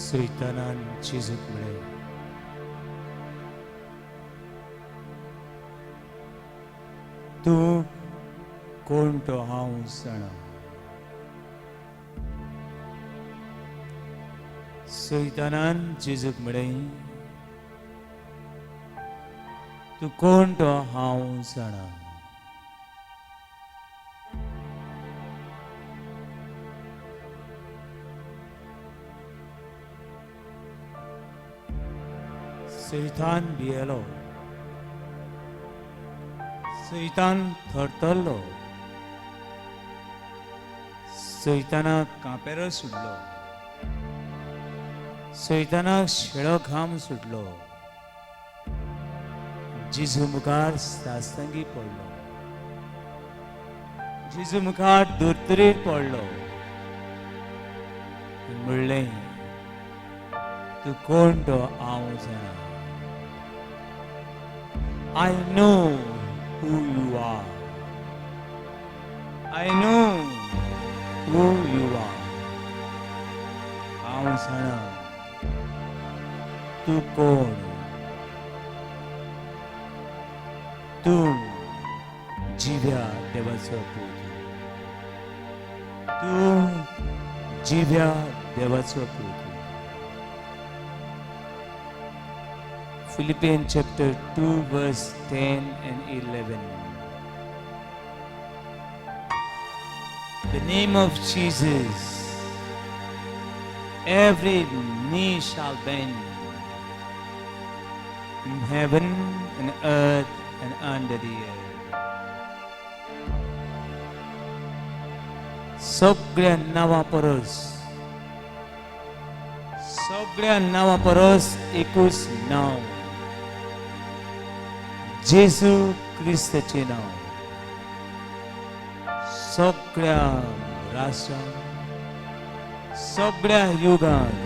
सैतानान जेजूक म्हळें, तूं कोण तो हांव जाणा. सैतानान जेजूक म्हळें, तूं कोण तो हांव जाणा. सैतान भियेलो, सैतान थरथरलो, सैतानाक कांपेरो सुटलो, सैतानाक शेळो घाम सुटलो, जेजू मुखार सासंगी पडलो, जेजू मुखार धर्तरेर पडलो आनी म्हणलें, तूं कोण तो हांव जाणा. I know who you are. I know who you are. हांव जाणा तूं कोण. तूं जिव्या देवाचो पूत, तूं जिव्या देवाचो पूत. Philippians chapter 2 verse 10 and 11. The name of Jesus, every knee shall bend in heaven and earth and under the earth. सगळ्या नांवा परस, सगळ्या नांवा परस एकूच नांव, जेजू क्रिस्ताचें नांव. सगळ्या राष्ट्रांक, सगळ्या युगांत,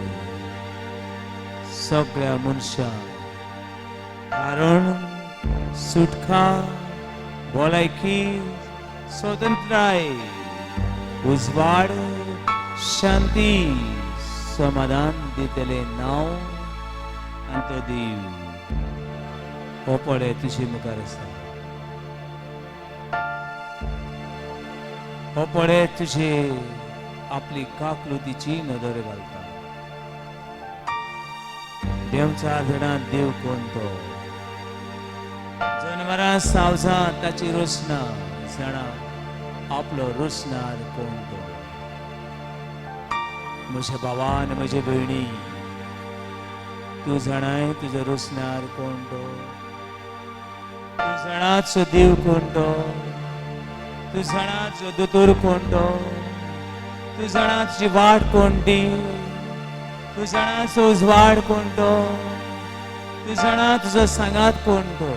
सगळ्या मनशांक, कारण सुटका, भलायकी, स्वतंत्राय, उजवाड, शांती, समाधान दितले नांव आनी तो देव हो पळय तुजे मुखार आसा. हो पळय तुजे आपली काकलुतीची नदर घालता. देंवचार जाणा देव कोण तो, जनावरां सावजां ताची रचना जाणा आपलो रचणार कोण तो. म्हज्या भावान, म्हजे भयणी, तूं जाणाय तुजो रचणार कोण तो? तूं जाणाचो देव कोण तो? तूं जाणाचो दोतोर कोण तो? तूं जाणाची वाट कोण ती? तूं जाणाचो उजवाड कोण तो? तूं जाणा तुजो सांगात कोण तो?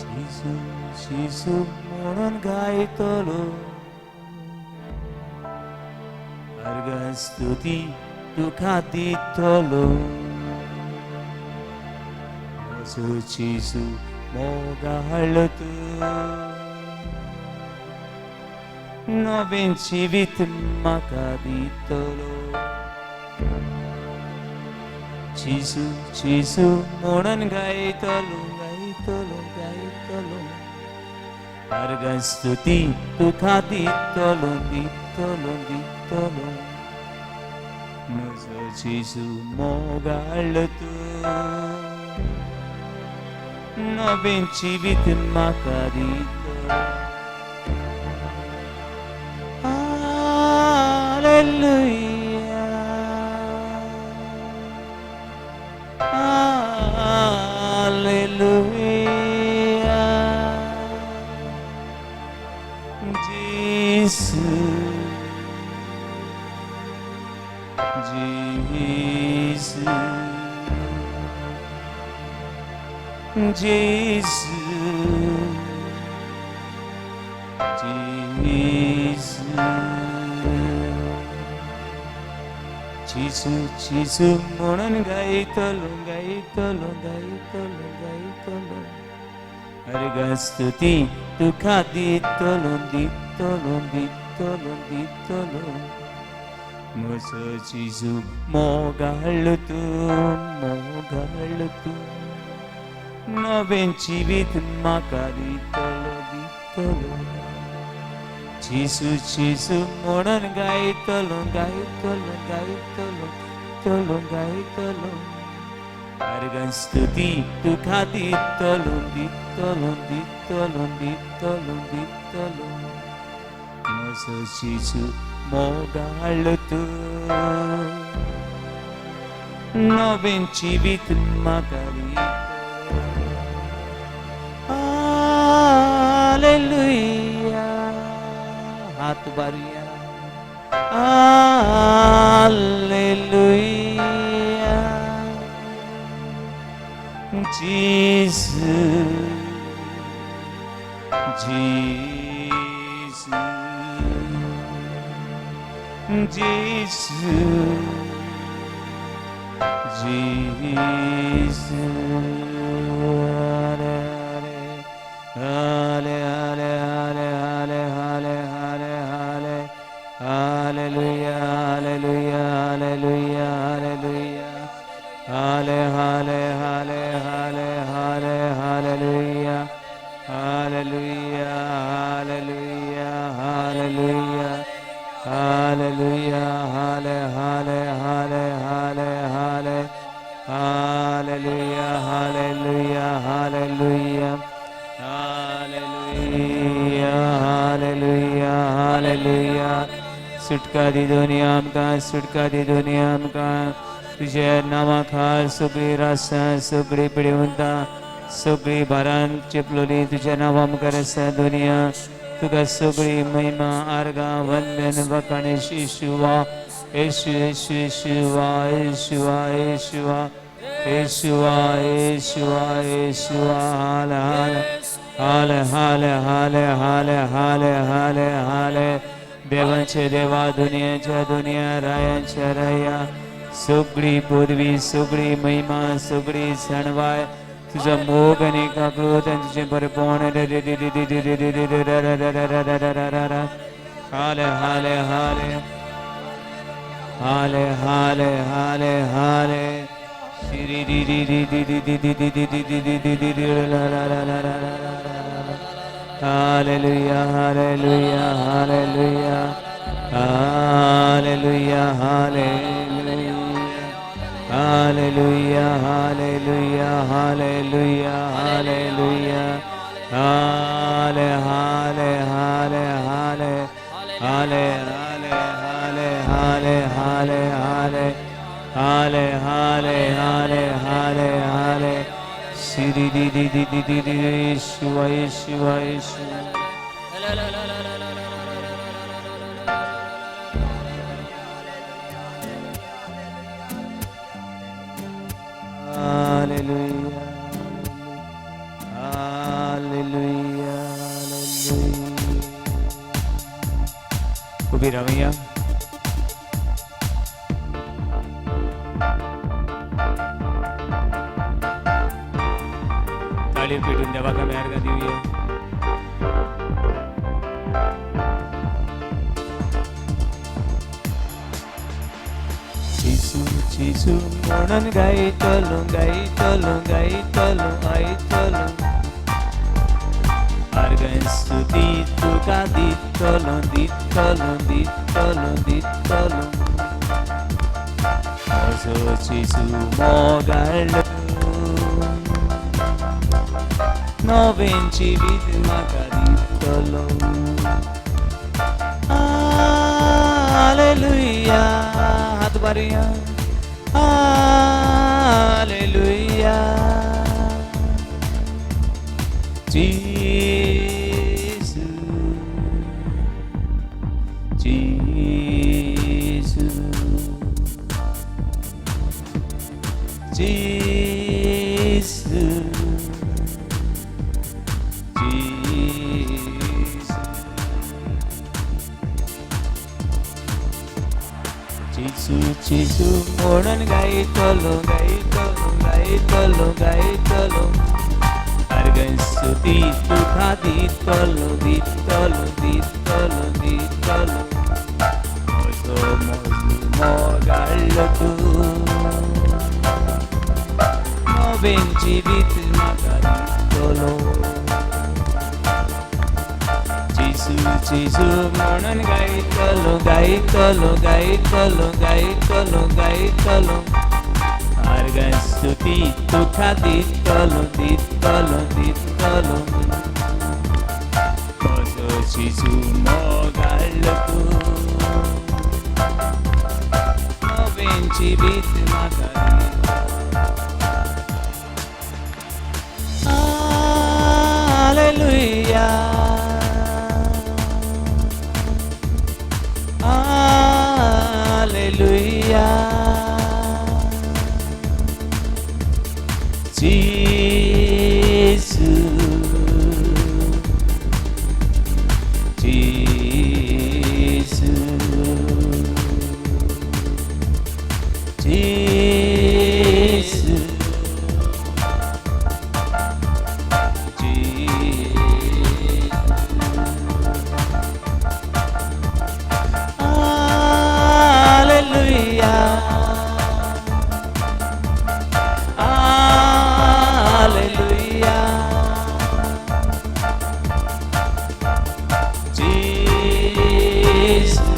जेजू जेजू म्हणून गायतलो, अर्घ स्तुती तुका दितलो. म्हजो जेजू मोगाळ तूं, नवें जिवीत म्हाका दितलो. जेजू जेजू म्हणून गायतलो, गायतलो, गायतलो, अर्घ स्तुती तुका दितलो, दितलो, दितलो. म्हजो जेजू मोगाळ तूं, नवें जिवीत म्हाका दितलो. जेजू जेजू जेजू जेजू जेजू म्हणून गायतलो गायतलो गायतलो गायतलो अर्घ स्तुती तुका दितलो दितलो दितलो दितलो म्हजो जेजू मोगाळ तूं मोगाळ तूं नवें जिवीत म्हाका दितलो दितलो जेजू जेजू म्हणून गायतलो गायतलो गायतलो तलो गायतलो अर्घ स्तुती तुका दितलो दितलो दितलो दितलो दितलो म्हजो जेजू मोगाळ तूं नवें जिवीत म्हाका दितलो. हालेलुया हात बारुया. हालेलुया जेजू जेजू जेजू जेजू. हाले हाले हाले हाले हाले हाले हाले हालेलुया हालेलुया हालेलुया हालेलुया हाले हाले हाले हाले हाले hallelujah hallelujah hallelujah hallelujah hallelujah हाले हाले हाले हाले हाले hallelujah hallelujah hallelujah hallelujah hallelujah hallelujah. सुटका दी दोनी आमकां, सुटका दी दोनी आमकां. तुझ्या नांवा खाल सगळी रासां, सगळी पिडिवंतां, सगळी भारान चेपलोली तुझ्या नांवा मुखार आसा दुनिया. तुका सगळी महिमा, आर्गां, वंदन, वखाण. येशुवा येशू येशू येशुवा येशुवा येशुवा येशुवा येशुवा येशुवा. हाल हाल हाल हाल हाल हाल हाल हाल हाल. देवांचे देवा, दुनियाच्या दुनिया, रायांच्या राया, सगळी पदवी, सगळी महिमा, सगळी सणवाय, तुझा मोग आणि काकळूत आणि तुझे बरेपण. हाले हाले हाले हाले हाले हाले हाले. श्री री री री री री री री री री री री री री री ला ला ला ला ला ला ला ला. Hallelujah, hallelujah, hallelujah, hallelujah, hallelujah, hallelujah, hallelujah, hallelujah, hallelujah, हाले हाले हाले हाले हाले हाले हाले हाले हाले हाले हाले हाले हाले हाले हाले. श्री दी दी दी दी दी दी. शिवाय शिवाय शिवाय. Hallelujah. Hallelujah. Hallelujah. उभी राहूया. टाळी पेटून देवाक आमी आर्गां दिवया. जेजू जेजू म्हणून गायतलो गायतलो गायतलो गायतलो आर्गां स्तुती तुका दितलो दितलो दितलो दितलो म्हजो जेजू मोगाळ नवें जिवीत म्हाका दितलो. हालेलुया हात बारुया. हालेलुया जेजू जेजू. जेजू, जेजू. जेजू जेजू म्हणून गायतलो गायतलो गायतलो गायतलो, अर्गस्तुती तुका दितलो दितलो दितलो दितलो, म्हजो म्हजो मोगाळ्ळो तूं, नवें जिवीत म्हाका दितलो. जेजू जेजू म्हणून गायतलो गायतलो गायतलो गायतलो गायतलो, अर्गस्तुती तुका दितलो दितलो दितलो, म्हजो जेजू मोगाळ्ळो तूं, नवें जिवीत म्हाका दितलो. Hallelujah, hallelujah. जेजू जेजू जेजू जेजू. Hallelujah, hallelujah. जेजू जेजू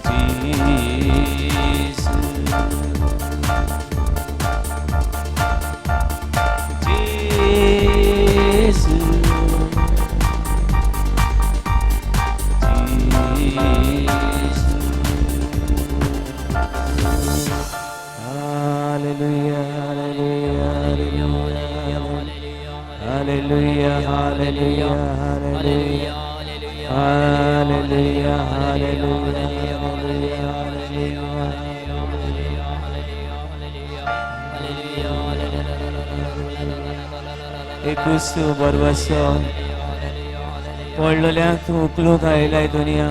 जेजू जेजू. Hallelujah, hallelujah, hallelujah, hallelujah, hallelujah, hallelujah, hallelujah, hallelujah. एकूच तूं बरवसो पडलोल्यांक तूं उखलूंक आयलाय दुनिया,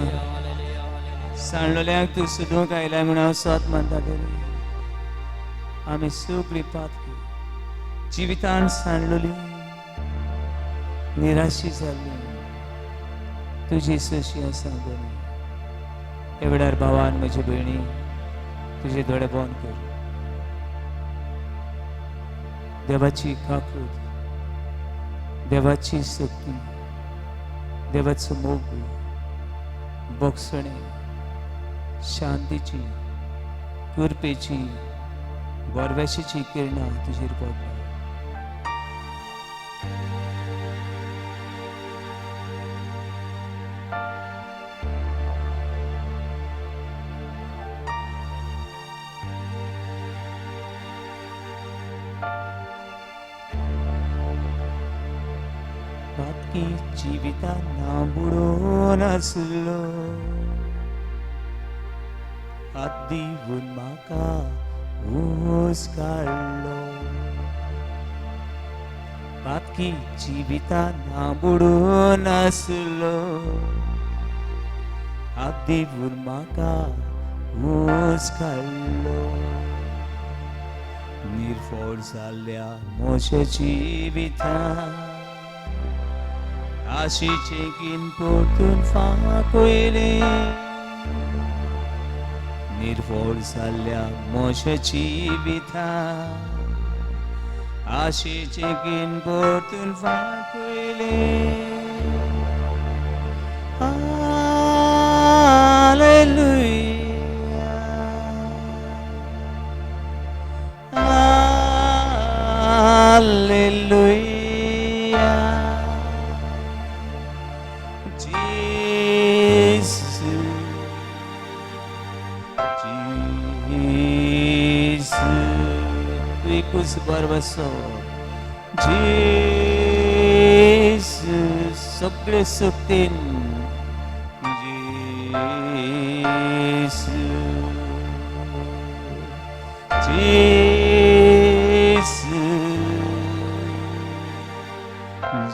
सांडलोल्यांक तूं सोदूंक आयलाय म्हूण हांव सत मानता. तेणी आमी सगळीं पातकी जिवितान सांडलोली, निराशी जाल्ली, तुजी सशी आसा दोनी. ह्या वेळार भावान म्हजे भयणी तुजे दोळे बंद कर. देवाची काकूत, देवाची शक्ती, देवाचो मोग, बक्षणे, शांतीची, कृपेची, गोरवेशीची किरणां तुजेर पडली. बाकी जिवितान ना बुडोवन आसलो, हात दिवन म्हाका ऊस काडलो. बाकी जिवितान ना बुडोवन आसलो, हात दिवन म्हाका ऊस काडलो. निर्फळ जाल्ल्या म्हज्या जिवितान आशीचे कीन परतून फांकयलें. निर्फळ जाल्ल्या म्हज्या जिवितान आशीचे कीन परतून फांकयलें. Hallelujah, hallelujah. जेजू जेजू, तूं एकूच बरवसो. जेजू सगळे शक्तीन, जेजू. जेजू,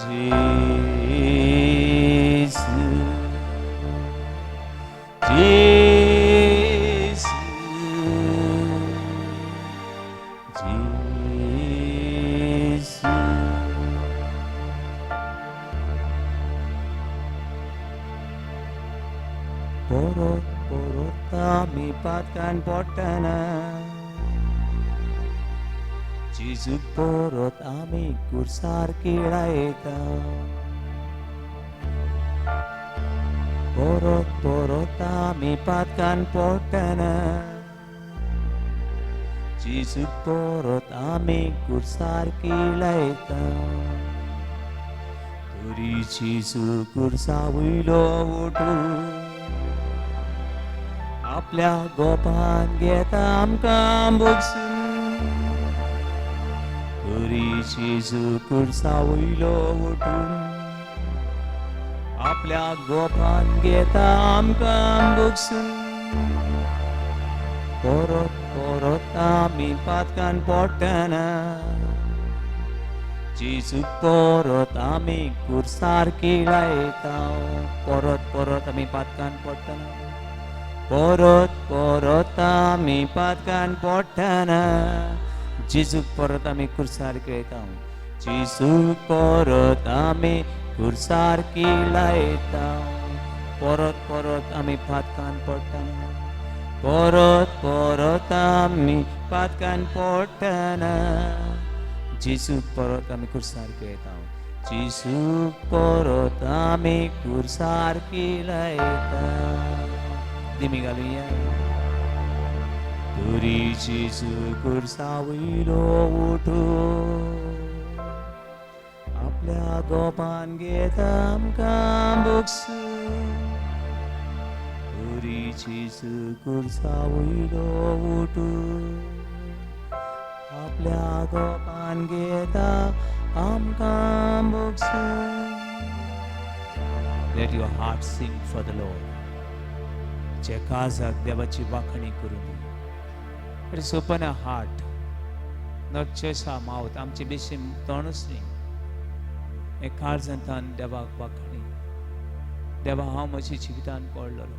जेजू, जेजू, जेजू. परत परत आमी पातकान पडटना जेजूक परत आमी कुर्सार किळायता. परत परत आमी पातकान पडटना जेजूक परत आमी कुर्सार किळायता. तरी जेजू कुर्सा वयलो उठून आपल्या गोपान घेता आमकां भोगसून. तरी जेजू कुर्सा वयलो उठून आपल्या गोपान घेता आमकां भोगसून. परत परत आमी पातकान पडटना जेजूक परत आमी कुर्सार किळायता. परत परत आमी पातकान पडटना, परत परत आमी पातकान पडटना जेजूक परत आमी कुर्सार किळायता. जेजूक परत आमी कुर्सार किळायता. परत परत आमी पातकान पडटना, परत परत आमी पातकान पडटना जेजूक परत आमी कुर्सार किळायता. जेजूक परत आमी कुर्सार किळायता. दिमी घालुया. तरी जेजू कुर्सा वयलो उठून आपल्या गोपान घेता आमकां भोगसून. तरी जेजू कुर्सा वयलो उठून आपल्या गोपान घेता आमकां भोगसून. Let your heart sing for the Lord. जे काळजाक देवाची वाखणी करूं दी. It is open a heart, not just our mouth. आमचे बेशी तोंडूच न्ही, हे काळजांतान देवाक वाखणी. देवा, हांव म्हज्या जिवितान पडलेलो,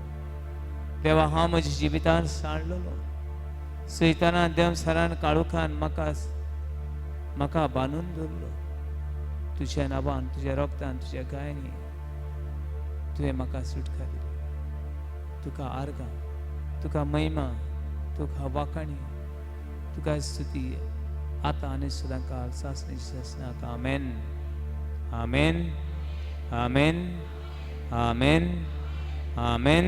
देवा हांव म्हज्या जिवितान सांडलेलो. सैतानान देवसारान काळोखान म्हाका म्हाका बांदून दवरलो. तुज्या नांवान, तुज्या रोगतान, तुज्या गायनी तुवें म्हाका सुटका दिली. तुका आर्गां, तुका महिमा, तुका वाखाणी, तुका स्तुती, आतां आनी सदां काळ सासणी सासणाक. आमेन, आमेन, आमेन, आमेन, आमेन.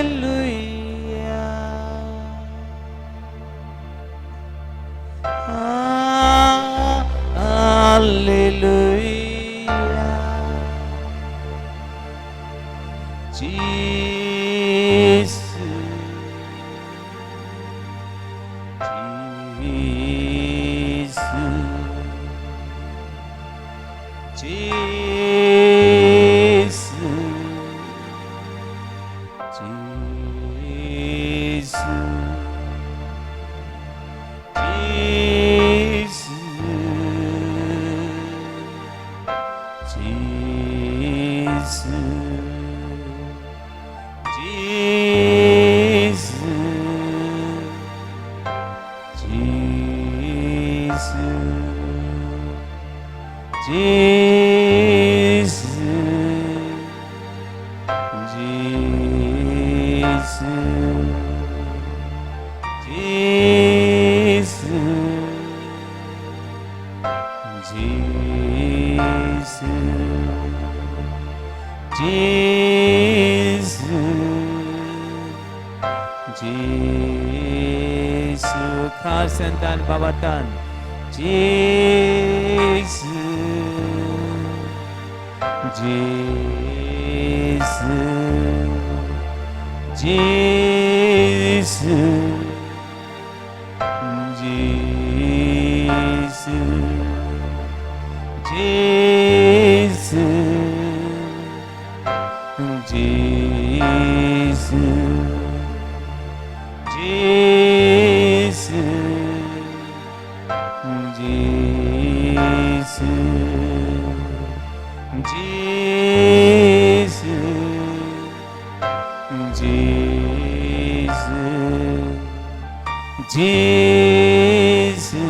Hallelujah. Hallelujah. Jesus, Jesus, Jesus, Jesus, Jesus, Jesus, Jesus, Jesus, Jesus, Jesus, Jesus, Jesus, Jesus, Jesus. खास संतान बाबातान Jesus, Jesus, Jesus, Jesus, Jesus, Jesus, जेजू, जेजू, जेजू, जेजू, जेजू,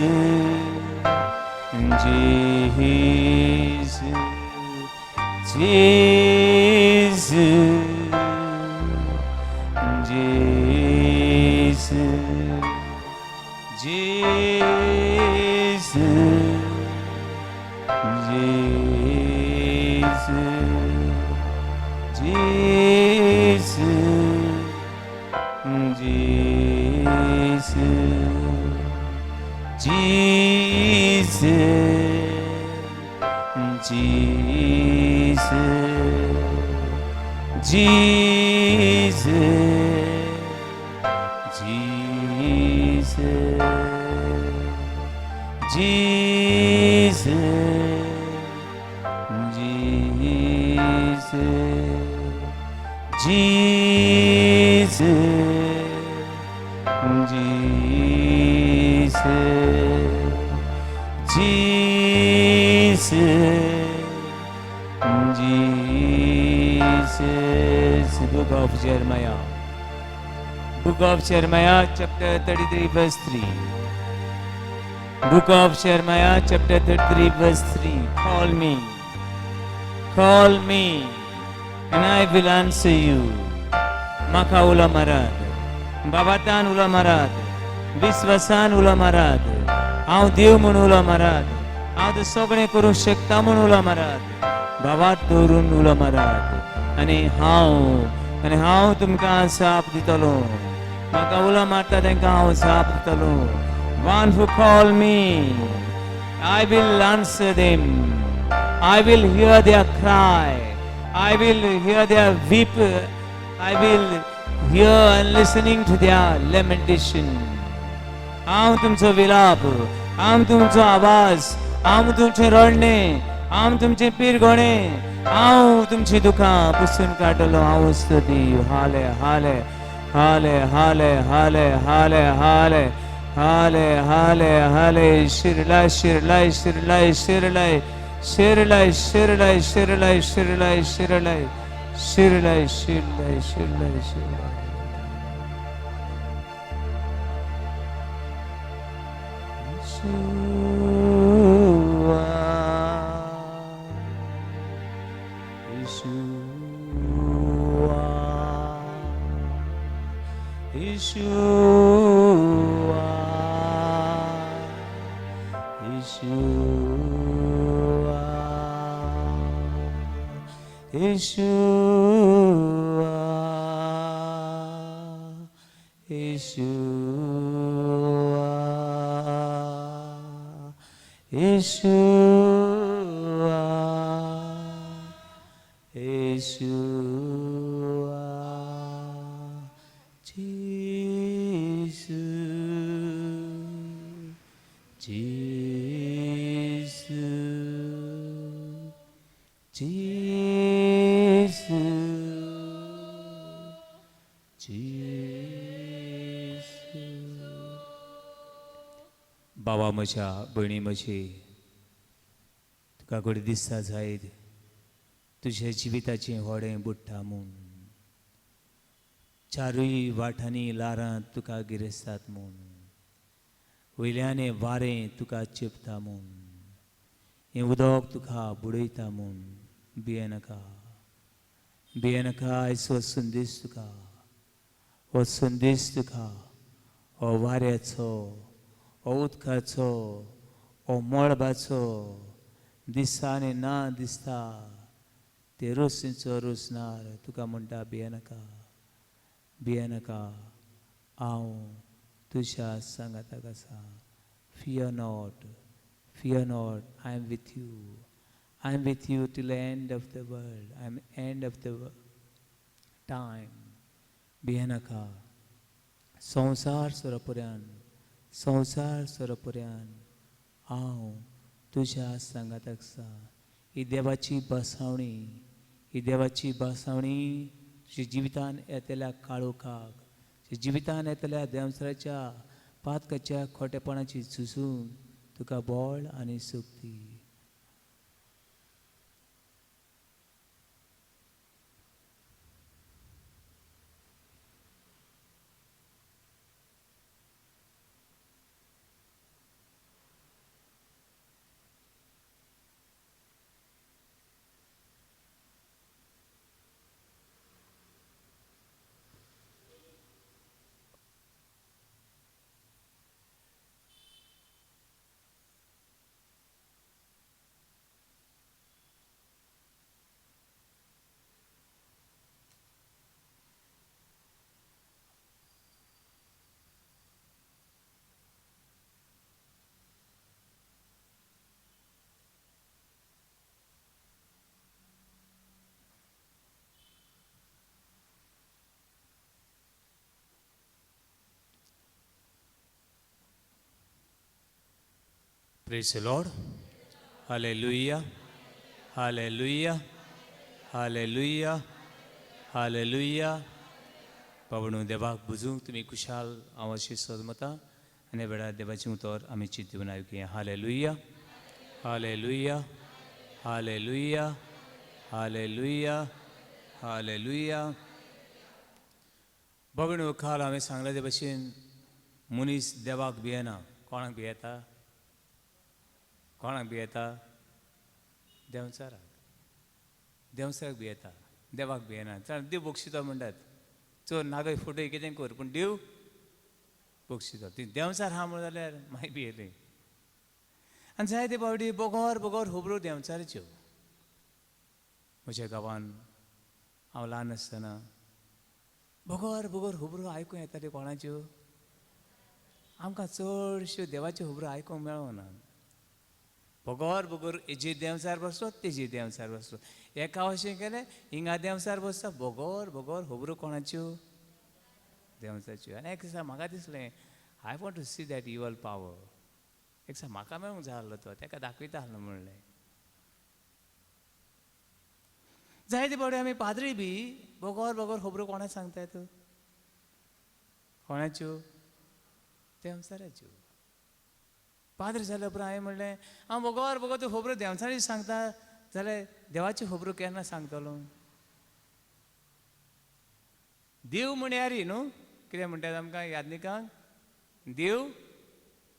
जेजू, जेजू, जेजू, जेजू, जेजू, जेजू, जेजू, जेजू, जेजू, जेजू, जेजू, जेजू, जेजू, जेजू, Jesus. Book of Jeremiah. Book of Jeremiah, chapter 33, verse 3. Book of Jeremiah, chapter 33, verse 3. Call me. Call me, and I will answer you. म्हाका उलो मारात, बाबातान उलो मारात, विस्वासान उलो मारात, हांव देव म्हूण उलो मारात, हांव तें सगळें करूंक शकता म्हूण उलो मारात, भावार्थ दवरून उलो मारात आनी हांव तुमकां जाप दितलो. म्हाका उलो मारता तांकां हांव जाप दितलो. One who call me, I will answer them. I will hear their cry. I will hear their weep. I will hear and listening to their lamentation. हांव तुमचो विलाप, हांव तुमचो आवाज, हांव तुमचें रडणें, हांव तुमचें पिरगोणें, हांव तुमची दुखां पुसून काडटलो. हांव स्तुती. हाले हाले हाले हाले हाले हाले हाले हाले हाले हाले. शिरलाय शिरलाय शिरलाय शिरलाय शिरलाय शिरलाय शिरलाय शिरलाय शिरलाय शिरलाय शिरलाय शिरलाय शिरलाय. Yeshua, Yeshua, Yeshua, Yeshua, Yeshua, Yeshua, Yeshua, Yeshua, Jesus, Jesus, Jesus, Jesus. बाबा म्हज्या, भयणी म्हजी, तुका घडये दिसता जायत तुज्या जिविताचें होडें बुडटा म्हूण, चारूय वाठांनी ल्हारां तुका गिरेस्तात म्हूण, वयल्यान हें वारें तुका चेपता म्हूण, हें उदक तुका बुडयता म्हूण. भियेनाका, भियेनाका. आयज हो संदेश तुका, हो संदेश तुका, हो वाऱ्याचो, हो उदकाचो, हो मळबाचो, दिसता आनी ना दिसता ते रोसीचो रोसनार तुका म्हणटा, भियेनाका, भियेनाका, हांव तुज्या सांगाताक आसा. Fear not, fear not, I am with you. I am with you till end of the world. I am end of the time. भियेनाका. संवसार सोरपर्यान, संवसार सोरपर्यान हांव तुज्या सांगाताक आसा. ही देवाची बसावणी, ही देवाची बसावणी तुज्या जिवितान येतल्या काळोखाक, तुज्या जिवितान येतल्या देंवचाराच्या पातकाच्या खोटेपणाची झुजून तुका बळ आनी शक्ती. Praise the Lord. Hallelujah. Hallelujah. Hallelujah. Hallelujah. बाबणू देवाक बुजूंक तुमी खुशाल हांव अशें सजमता आनी वेळार देवाचें उतर आमी चिंत दिवन आयकुया. Hallelujah. Hallelujah. Hallelujah. Hallelujah. Hallelujah. बाबणू काल हांवें सांगलें ते भशेन मनीस देवाक भियेना. कोणाक भियेता? कोणाक भियेता? देंवचाराक. देंवचाराक भियेता, देवाक भियेना. कारण देव बक्षितो म्हणटात, चोर नागय फुटय कितें कर पूण देव बक्षितो. ती देंवचार आहा म्हणून जाल्यार मागीर भियेली. आनी जायते फावटी बगर बगर खबरो देंवचाराच्यो. म्हज्या गांवान हांव ल्हान आसतना बगर बगर खबरो आयकूंक येताल्यो. कोणाच्यो? आमकां चडश्यो देवाच्यो खबरो आयकूंक मेळना. बगर बगर हेजेर देंवचार बसलो, तेजेर देंवचार बसलो, एका अशें केलें, हिंगा देंवचार बसता, बगर बगर खबरो कोणाच्यो? देंवचारच्यो. आनी एक दिसा म्हाका दिसलें, I want to see that evil power. एक दिसा म्हाका मेळूंक जाय आसलो तो, ताका दाखयता आसलो म्हणलें. जायते फावटी आमी पाद्री बी बगर बगर खबरो कोणाक सांगतात? कोणाच्यो? देंवचाराच्यो. पाद्री जाल्या उपरांत हांवें म्हणलें, हांव बगर बगर त्यो खबरो देंवचाराच्यो सांगता जाल्यार देवाच्यो खबरो केन्ना सांगतलो? देव म्हणयारी न्हू, कितें म्हणटात आमकां यादनिकांक? देव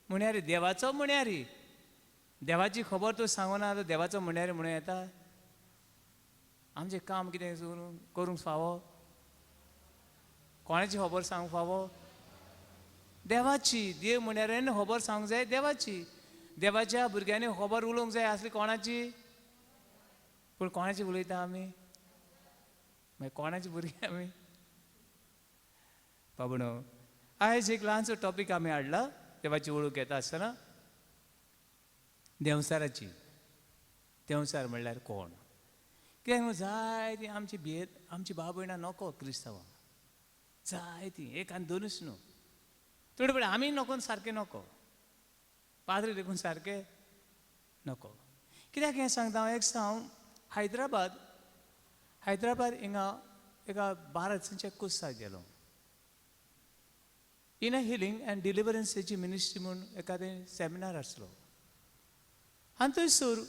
म्हणयारी, देवाचो म्हणयारी. देवाची खबर तूं सांगना जाल्यार देवाचो म्हणयारी म्हणूं येता? आमचें काम कितें करूंक फावो? कोणाची खबर सांगूंक फावो? देवाची. देव म्हणयाऱ्यान खबर सांगूंक जाय देवाची. देवाच्या भुरग्यांनी खबर उलोवंक जाय आसली कोणाची? पूण कोणाची उलयता आमी? मागीर कोणाची भुरगीं आमी? बाबणो, आयज एक ल्हानसो टॉपीक आमी हाडला देवाची वळख घेता आसतना, देंवचाराची. देंवचार म्हणल्यार कोण? कित्याक जाय ती आमची भियेत, आमची भाव भयणां नको क्रिस्तांवां, जाय ती एक आनी दोनूच न्हू. थोडे पळय आमी नको सारकें नको, पाद्री देखून सारकें नको. कित्याक हें सांगता हांव? एक दिसा हांव हैदराबाद हिंगा एका 12 दिसांच्या कुर्साक गेलो. इन हिलींग अँड डिलिवरन्साची मिनिस्ट्री म्हूण एकादें सेमिनार आसलो. आनी थंयसर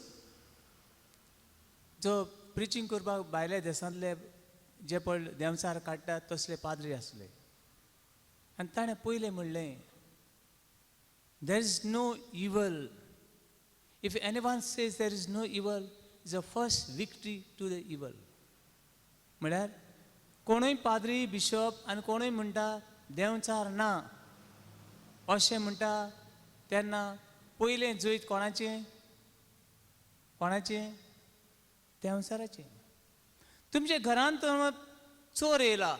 जो प्रिचींग करपाक भायल्या देशांतले जे पळ देंवचार काडटात तसले पाद्री आसले. आनी ताणें पयलें म्हणलें, there is no evil. If anyone says there is no evil is a first victory to the evil. म्हळ्यार कोणूय पाद्री बिशप आनी कोणूय म्हणटा देंवचार ना अशें म्हणटा तेन्ना पयलें जैत कोणाचें? कोणाचें? देंवचाराचें. तुमच्या घरांत चोर येयला,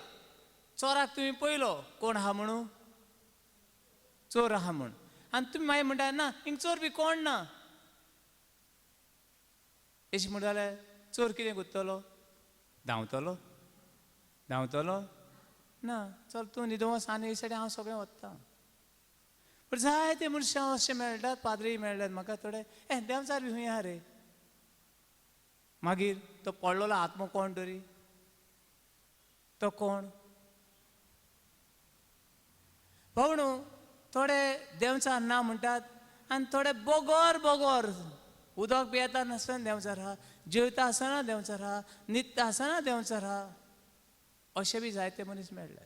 चोराक तुमी पयलो कोण आहा म्हणून, चोर आहा म्हूण, आनी तुमी मागीर म्हणटा ना हिंग चोर बी कोण ना, अशें म्हणटा जाल्यार चोर कितें करतलो? धांवतलो? धांवतलो ना. चल तूं न्हिदूं वच आनी हे सायडीन हांव सगळें वता. पूण जायते मनशां अशें मेळटात, पाद्रीय मेळटात म्हाका थोडे, ए देंवचार बी खंय आहा रे? मागीर तो पडलेलो आत्मो कोण तरी? तो कोण? भावणू, थोडे देंवचार ना म्हणटात आनी थोडे बगर बगर उदक पियेता नासतना देंवचार आहा, जेवता आसतना देंवचार आहा, न्हिदता आसतना देंवचार आहा, अशे बी जायते मनीस मेळ्ळे.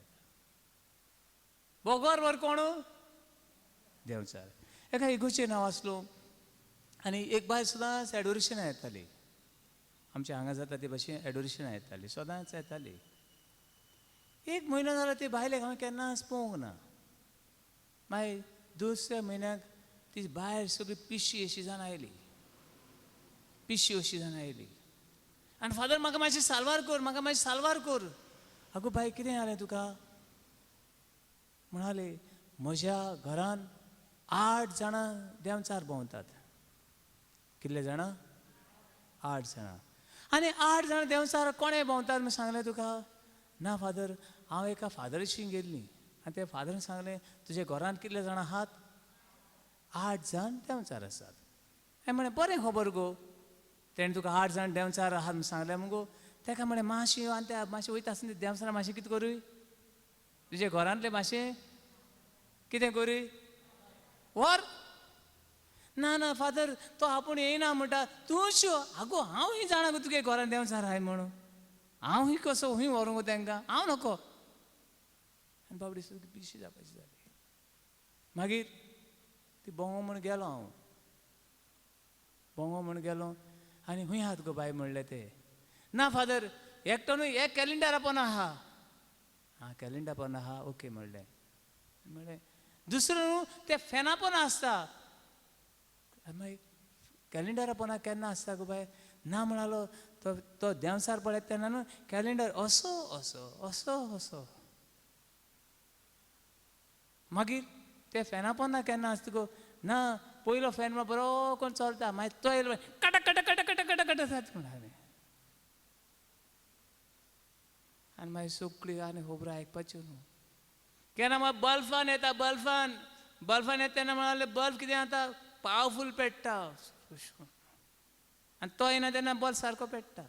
बगर वर कोण? देंवचार. एका इगोचेर हांव आसलो आनी एक बायल सदांच एडोरेशनां येताली. आमच्या हांगा जाता ते भशेन एडोरेशनां येताली, सदांच येताली. एक म्हयनो जालो ते बायलेक हांवें केन्नाच पळोवंक ना. मागीर दुसऱ्या म्हयन्याक ती बायल सगळी पिशी अशी जावन आयली, पिशी अशी जावन आयली आनी फादर म्हाका मातशी साल्वार कर, म्हाका मातशी साल्वार कर. आगो बाय कितें जालें तुका? म्हणाले म्हज्या घरान 8 जाणां देंवचार भोंवतात. कितले जाणां? 8 जाणां. आनी 8 जाणां देंवचार कोणें भोंवतात म्हूण सांगलें तुका? ना फादर, हांव एका फादराशी गेल्ली आनी त्या फादरान सांगलें तुज्या घरांत कितले जाणां आहात? 8 जाण देंवचार आसात. हांवें म्हणलें बरें खबर गो, तेणें तुका 8 जाण देंवचार आहात म्हूण सांगलें मुगो. ताका म्हणलें मातशें यो आनी त्या मातशें वयता आसतना देंवचारा मातशें कितें करूय, तुजे घरांतलें मातशें कितें करूय व्हर. ना ना फादर तो आपूण येयना म्हणटा, तूंच यो. आगो हांव ही जाणा गो तुगे घरान देंवचार आहाय म्हणून, हांव ही कसो हूंय व्हरूं गो तांकां, हांव नको. आनी बाबडी सगळी पिशी जावपाची जाली. मागीर ती बोंगो म्हूण गेलो हांव, बोंगो म्हूण गेलो आनी हूंय आहात गो बाय म्हणलें ते. ना फादर एकटो न्हू, एक कॅलेंडरा पण आहा. आं कॅलेंडर पण आहा, ओके म्हणलें. म्हणलें दुसरें न्हू ते फॅना पण आसता. मागीर कॅलेंडरा पोना केन्ना आसता गो बाय? ना म्हणालो तो, तो देंवचार पळयता तेन्ना न्हू कॅलेंडर असो असो असो असो. मागीर ते फॅना पोना केन्ना आसता गो? ना पयलो फॅन म्हळ्यार बरो कोण चलता, मागीर तो येयलो कटक कटक कटक कटक कटक कटक जाता म्हण हांवें. आनी मागीर सगळी आनी खबरो आयकपाच्यो न्हू. केन्ना मागीर बल्फान येता, बल्फान बल्फान येता तेन्ना म्हणाले बल्ब कितें जाता पावरफूल पेट्टा आनी तो येना तेन्ना बल्ब सारको पेट्टा.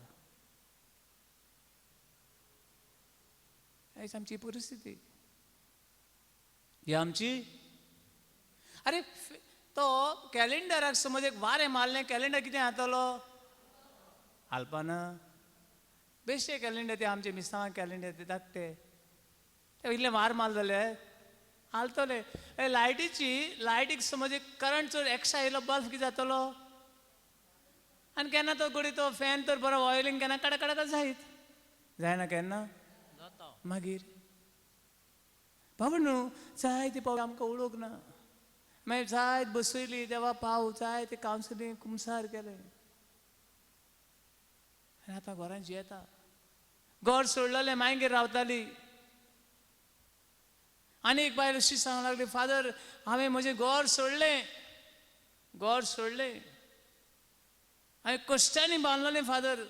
आयज आमची परिस्थिती ही आमची. आरे तो कॅलेंडराक समज एक वारें मारलें, कॅलेंडर कितें जातलो? हालपाना. बेश्टे कॅलेंडर ते आमचे मिसांव कॅलेंडर ते धाकटे, ते इल्लें वार मारलें जाल्यार हालतले. लायटीची लायटीक समज एक करंट चड एक्स्ट्रा येयलो बल्ब कितें जातलो? आनी केन्ना तो घडये तो फॅन तर बरो ऑयलींग केन्ना कडक कडक जायत जायना केन्ना. मागीर बाबा न्हू जायते पावट आमकां उलोवंक ना, मागीर जायत बसयली देवा पाव, जायते कावन्सिलींग कुमसार केलें आनी आतां घरान जियेता. घर सोडलेलें मागीर रावताली. आनी एक बायल अशी सांगूंक लागली, फादर हांवें म्हजें घर सोडलें, घर सोडलें, हांवें कश्टांनी बांदलेलें फादर.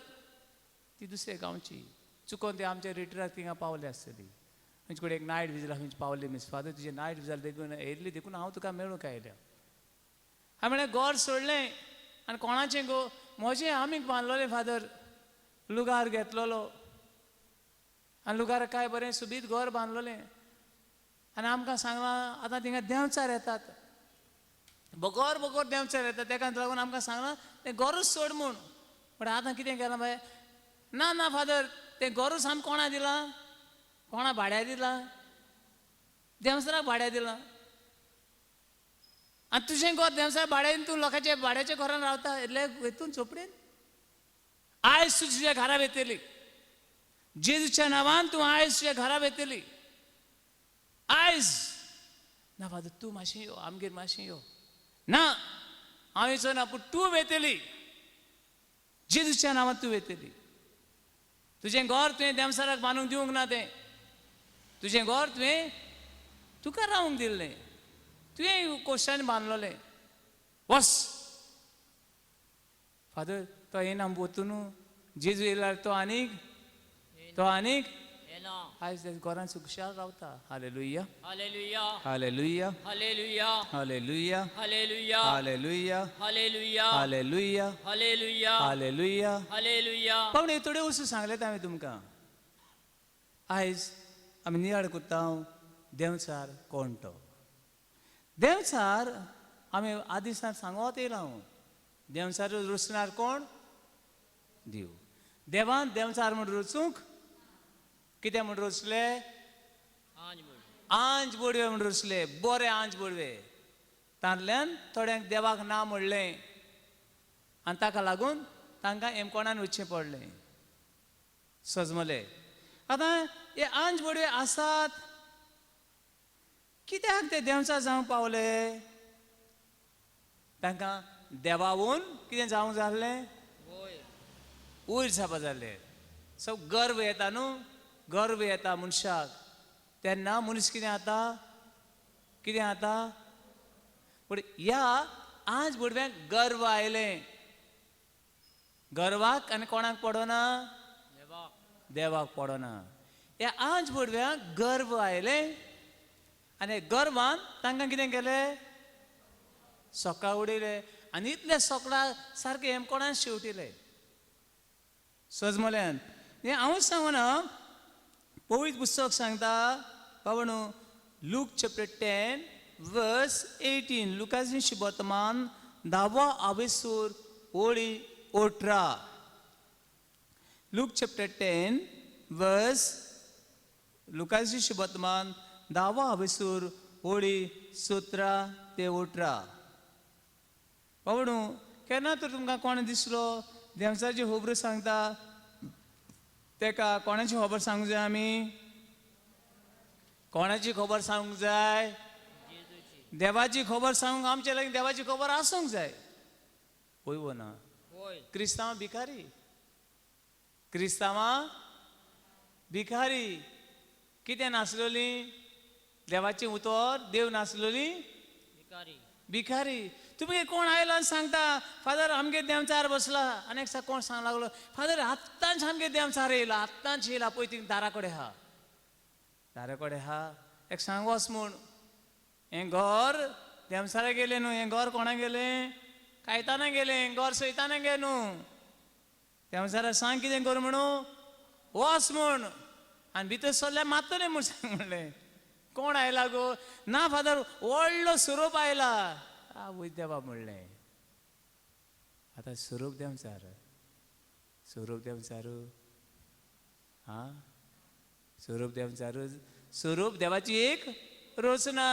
ती दुसऱ्या गांवची, चुकोन ती आमच्या रिट्राक थिंगा पावली आसतली. खंयचे कडेन एक नायट विजला खंयची पावली. मिस फादर तुजें नायट विजल देखून येयल्ली देखून हांव तुका मेळूंक आयल्या. हांवें म्हणलें घर सोडलें आनी कोणाचें गो? म्हजें आमी बांदलेलें फादर, लुगार घेतलेलो आनी लुगाराक काय बरें सुबीत घर बांदलेलें आनी आमकां सांगलां आतां थिंगा देंवचार येतात, बगर बगर देंवचार येतात, तेका लागून आमकां सांगलां तें घरूच सोड म्हूण. पूण आतां कितें केलां बाय? ना ना फादर तें घरूच आमी कोणा दिलां? कोणा भाड्या दिलां? देंवचाराक भाड्या दिलां. आनी तुजें घर देंवचार भाड्या तूं लोकांच्या भाड्याच्या घरान रावता इतले हेतून झोपडेन. आयज तूं तुज्या घरा वेतली, जेजूच्या नांवान तूं आयज तुज्या घरा वेतली आयज. ना फादर तूं मातशें यो आमगेर, मातशें यो. ना हांव येचो ना, पूण तूं वेतली, जेजूच्या नांवान तूं वेतली. तुजें घर तुवें देंवचाराक बांदूंक दिवंक ना, तें तुजें घर तुवें तुका रावंक दिल्लें, तुवें कोश्टांनी बांदलेलें. वस फादर तो येना वतू न्हू, जेजू येयल्यार तो आनीक तो आनीक आयज घरान सुखशाल रावता. Hallelujah hallelujah hallelujah hallelujah hallelujah hallelujah hallelujah hallelujah hallelujah hallelujah hallelujah hallelujah. पावणे थोडे वस्तू सांगलें हांवें तुमकां. आयज आमी नियाळ करता देंवचार कोण तो. देंवचार आमी आदिसान सांगत येयला हांव, देंवचार रचणार कोण? देव. देवान देंवचार म्हूण रचूंक कितें म्हूण रचले? आंज बोडवे म्हूण रचले, बरे आंज बोडवे. तांतल्यान थोड्यांक देवाक ना म्हणलें आनी ताका लागून तांकां एमकोणान वचचें पडलें. सजमले. आतां हे आंज बोडवे आसात कित्याक ते देंवचार जावंक पावले? तांकां देवावून कितें जावंक जाल्लें? वयर जावपा जालें. सो गर्व येता न्हू, गर्व येता मनशाक तेन्ना मनीस कितें जाता? कितें जाता? पूण ह्या आज भुरग्यांक गर्व आयलें. गर्वाक आनी कोणाक पडना? देवाक पडना. ह्या आज भुरग्यांक गर्व आयलें आनी गर्वान तांकां कितें केलें? सकाळ उडयलें. आनी इतले सोकळा सारकें हेमकोणान शेवटिले सजमल्यान. हें हांवूच सांगना, पवित्र पुस्तक सांगता बाबा न्हू. Luke chapter 10 verse 18, लुकाची वर्तमान धावो आवेसूर ओळी 18. लूक चॅप्टर 10 वर्स, लुकाची वर्तमान धावो आवेसूर ओळी 17 ते 18. बाबा, केन्ना तर तुमकां कोण दिसलो देंवचाराची खबरो सांगता, तेका कोणाची खबर सांगूंक जाय आमी? कोणाची खबर सांगूंक जाय? जेजूची. देवाची खबर सांगूंक आमच्या लागीं देवाची खबर आसूंक जाय. वय वो ना? होय. क्रिस्तांव भिकारी, क्रिस्तांवां भिकारी. कितें नासलोली? देवाचें उतर, देव नासलोली. भिकारी. भिकारी. तुमी कोण आयलो आनी सांगता, फादर आमगे देंवचार बसला. आनी एक कोण सांग लागलो, फादर आत्तांच आमगे देंवचार येयला, आत्तांच येयला, पळय थिंग दारा कडेन आहा, दारा कडेन आहा. एक सांग वच म्हूण. हें घर देंवचारा गेलें न्हू, हें घर कोणा गेलें? कायताना गेलें. हें घर सैताना गेलें न्हू. देंवचारा सांग कितें कर म्हणू, वच म्हूण. आनी भितर सरल्यार मारतलें म्हूण सांग म्हणलें. कोण आयला गो? ना फादर, व्हडलो सोरोप आयला. आवय देवा म्हणलें, आतां सोरोप देंवचार, सोरोप देंवचार. आं, सोरोप देंवचार, सोरोप देवाची एक रचना.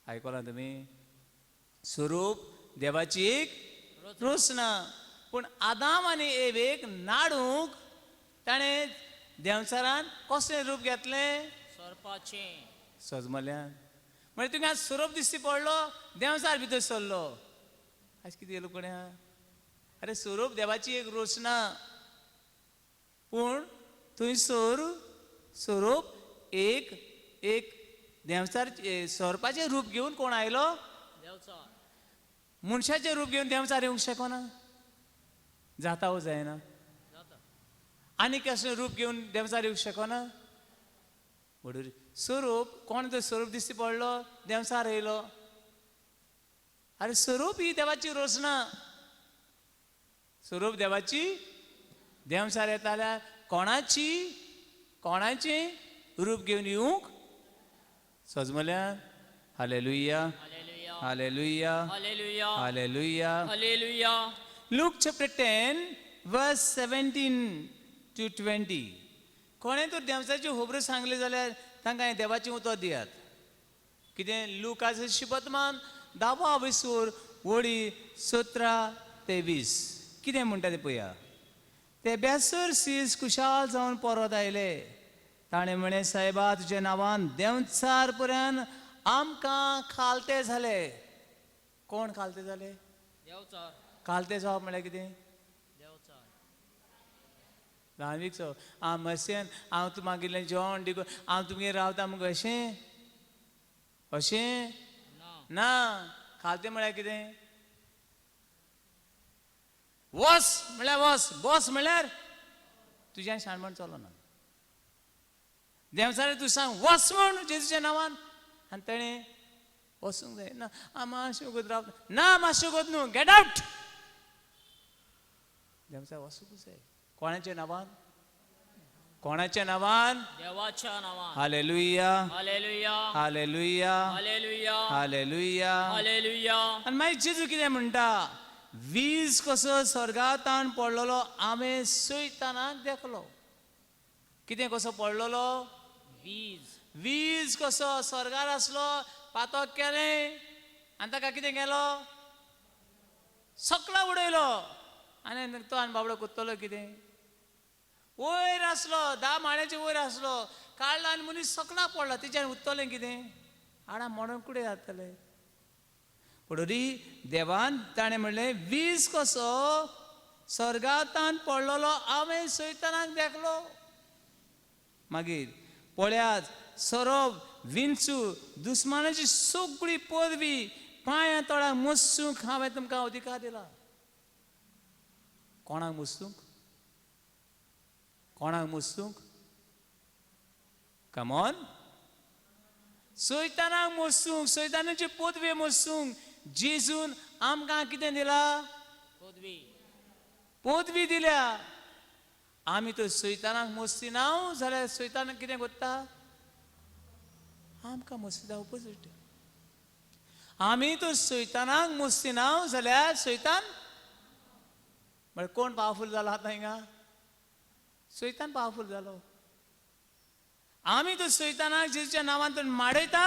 आयकलां तुमी? स्वरूप देवाची एक रचना. पूण आदाम आनी एवेक नाडूंक ताणें देंवचारान कसलें रूप घेतलें? सोरपाचें. सजमल्यान. म्हणजे तुका आज सोरोप दिसती पडलो, देंवचार भितर सरलो. आज कितें येयलो कोणें? अरे, सोरोप देवाची एक रचना, पूण थंयसर सोरोप एक एक देंवचार सोरपाचें रूप घेवन कोण आयलो? देवचार. मनशाचें रूप घेवन देंवचार येवंक शकना. जाता वो जायना? जाता. आनी कसलें रूप घेवन देंवचार येवंक शकना? म्हणून स्वरूप कोण तर स्वरूप दिसती पडलो, देंवचार येयलो. अरे, स्वरूप ही देवाची रचना. स्वरूप देवाची. देंवचार येता जाल्यार कोणाची कोणाचें रूप घेवन येवंक सजमल्या? Hallelujah. Hallelujah. Hallelujah. Hallelujah. Hallelujah. Hallelujah. Luke chapter 10 verse 17 to 20. कोणें तर देंवचाराच्यो खबरो सांगल्यो जाल्यार तांकां हें देवाचें उतर दियात. कितें? लुकाचें शिपतमान धावो आविसूर वळी 17 ते 20 कितें म्हणटा तें पळया. ते बेसर सीस खुशाल जावन परत आयले. ताणें म्हळें, सायबा, तुज्या नांवान देंवचार पर्यंत आमकां खालते जाले. कोण खालते जाले? देवचार. खालते जावप म्हळ्यार कितें? देवचार. ल्हानवीकचो आं मसेन हांव तूं मागिल्लें जेवण दिको, हांव तुमगेर रावता मुगो, अशें अशें? ना. ना. खालतें म्हळ्यार कितें? वस म्हळ्यार वस, बस म्हळ्यार तुज्यान शाणपण चलना. देंवचारे तूं सांग वस म्हूण जेजूच्या नांवान आनी तेणें वचूंक जाय. ना, आं मातशें वगत राव ना, मातशें वगत न्हू, गेट आवट. देंवचार वचूंक जाय. कोणाच्या नांवान? कोणाच्या नांवान? देवाच्या नांवान. Hallelujah. Hallelujah. Hallelujah. Hallelujah. Hallelujah. Hallelujah. आनी मागीर जेजू कितें म्हणटा? वीज कसो स्वर्गातान पडलेलो हांवें सैतानाक देखलो. कितें कसो पडलेलो? वीज. वीज कसो स्वर्गार आसलो, पातक केलें आनी ताका कितें केलो? सकला उडयलो. आनी तो आनी बाबडो कोत्तलो कितें? वयर आसलो, 10 माळ्याचे वयर आसलो, काडलो आनी मनीस सकला पडलो. तेच्यान उत्तलें कितें? हाडां मोडून कुडे जातले. पूण देवान ताणें म्हणलें, वीज कसो स्वर्गातान पडलेलो हांवें सैतानाक देखलो. मागीर पळयात, सोरोप, विंचू, दुस्मानाची सगळी पदवी पांया तळाक मसूंक हांवें तुमकां अधिकार दिला. कोणाक मसूंक? कोणाक मसूंक? कमॉन. सैतानाक मसूंक, सैतानाची पदवी मसूंक जेजून आमकां कितें दिला? पदवी. पदवी दिल्या. आमी तर सैतानाक मस्ती ना जाल्यार सैतानाक कितें करता? आमकां मस्ती ऑपोजीट. आमी तर सैतानाक मस्ती ना जाल्यार सैतान म्हळ्यार कोण पावरफूल जालो आतां हिंगा? सैतान पावरफूल जालो. आमी तर सैतानाक जेजूच्या नांवान तर माडयता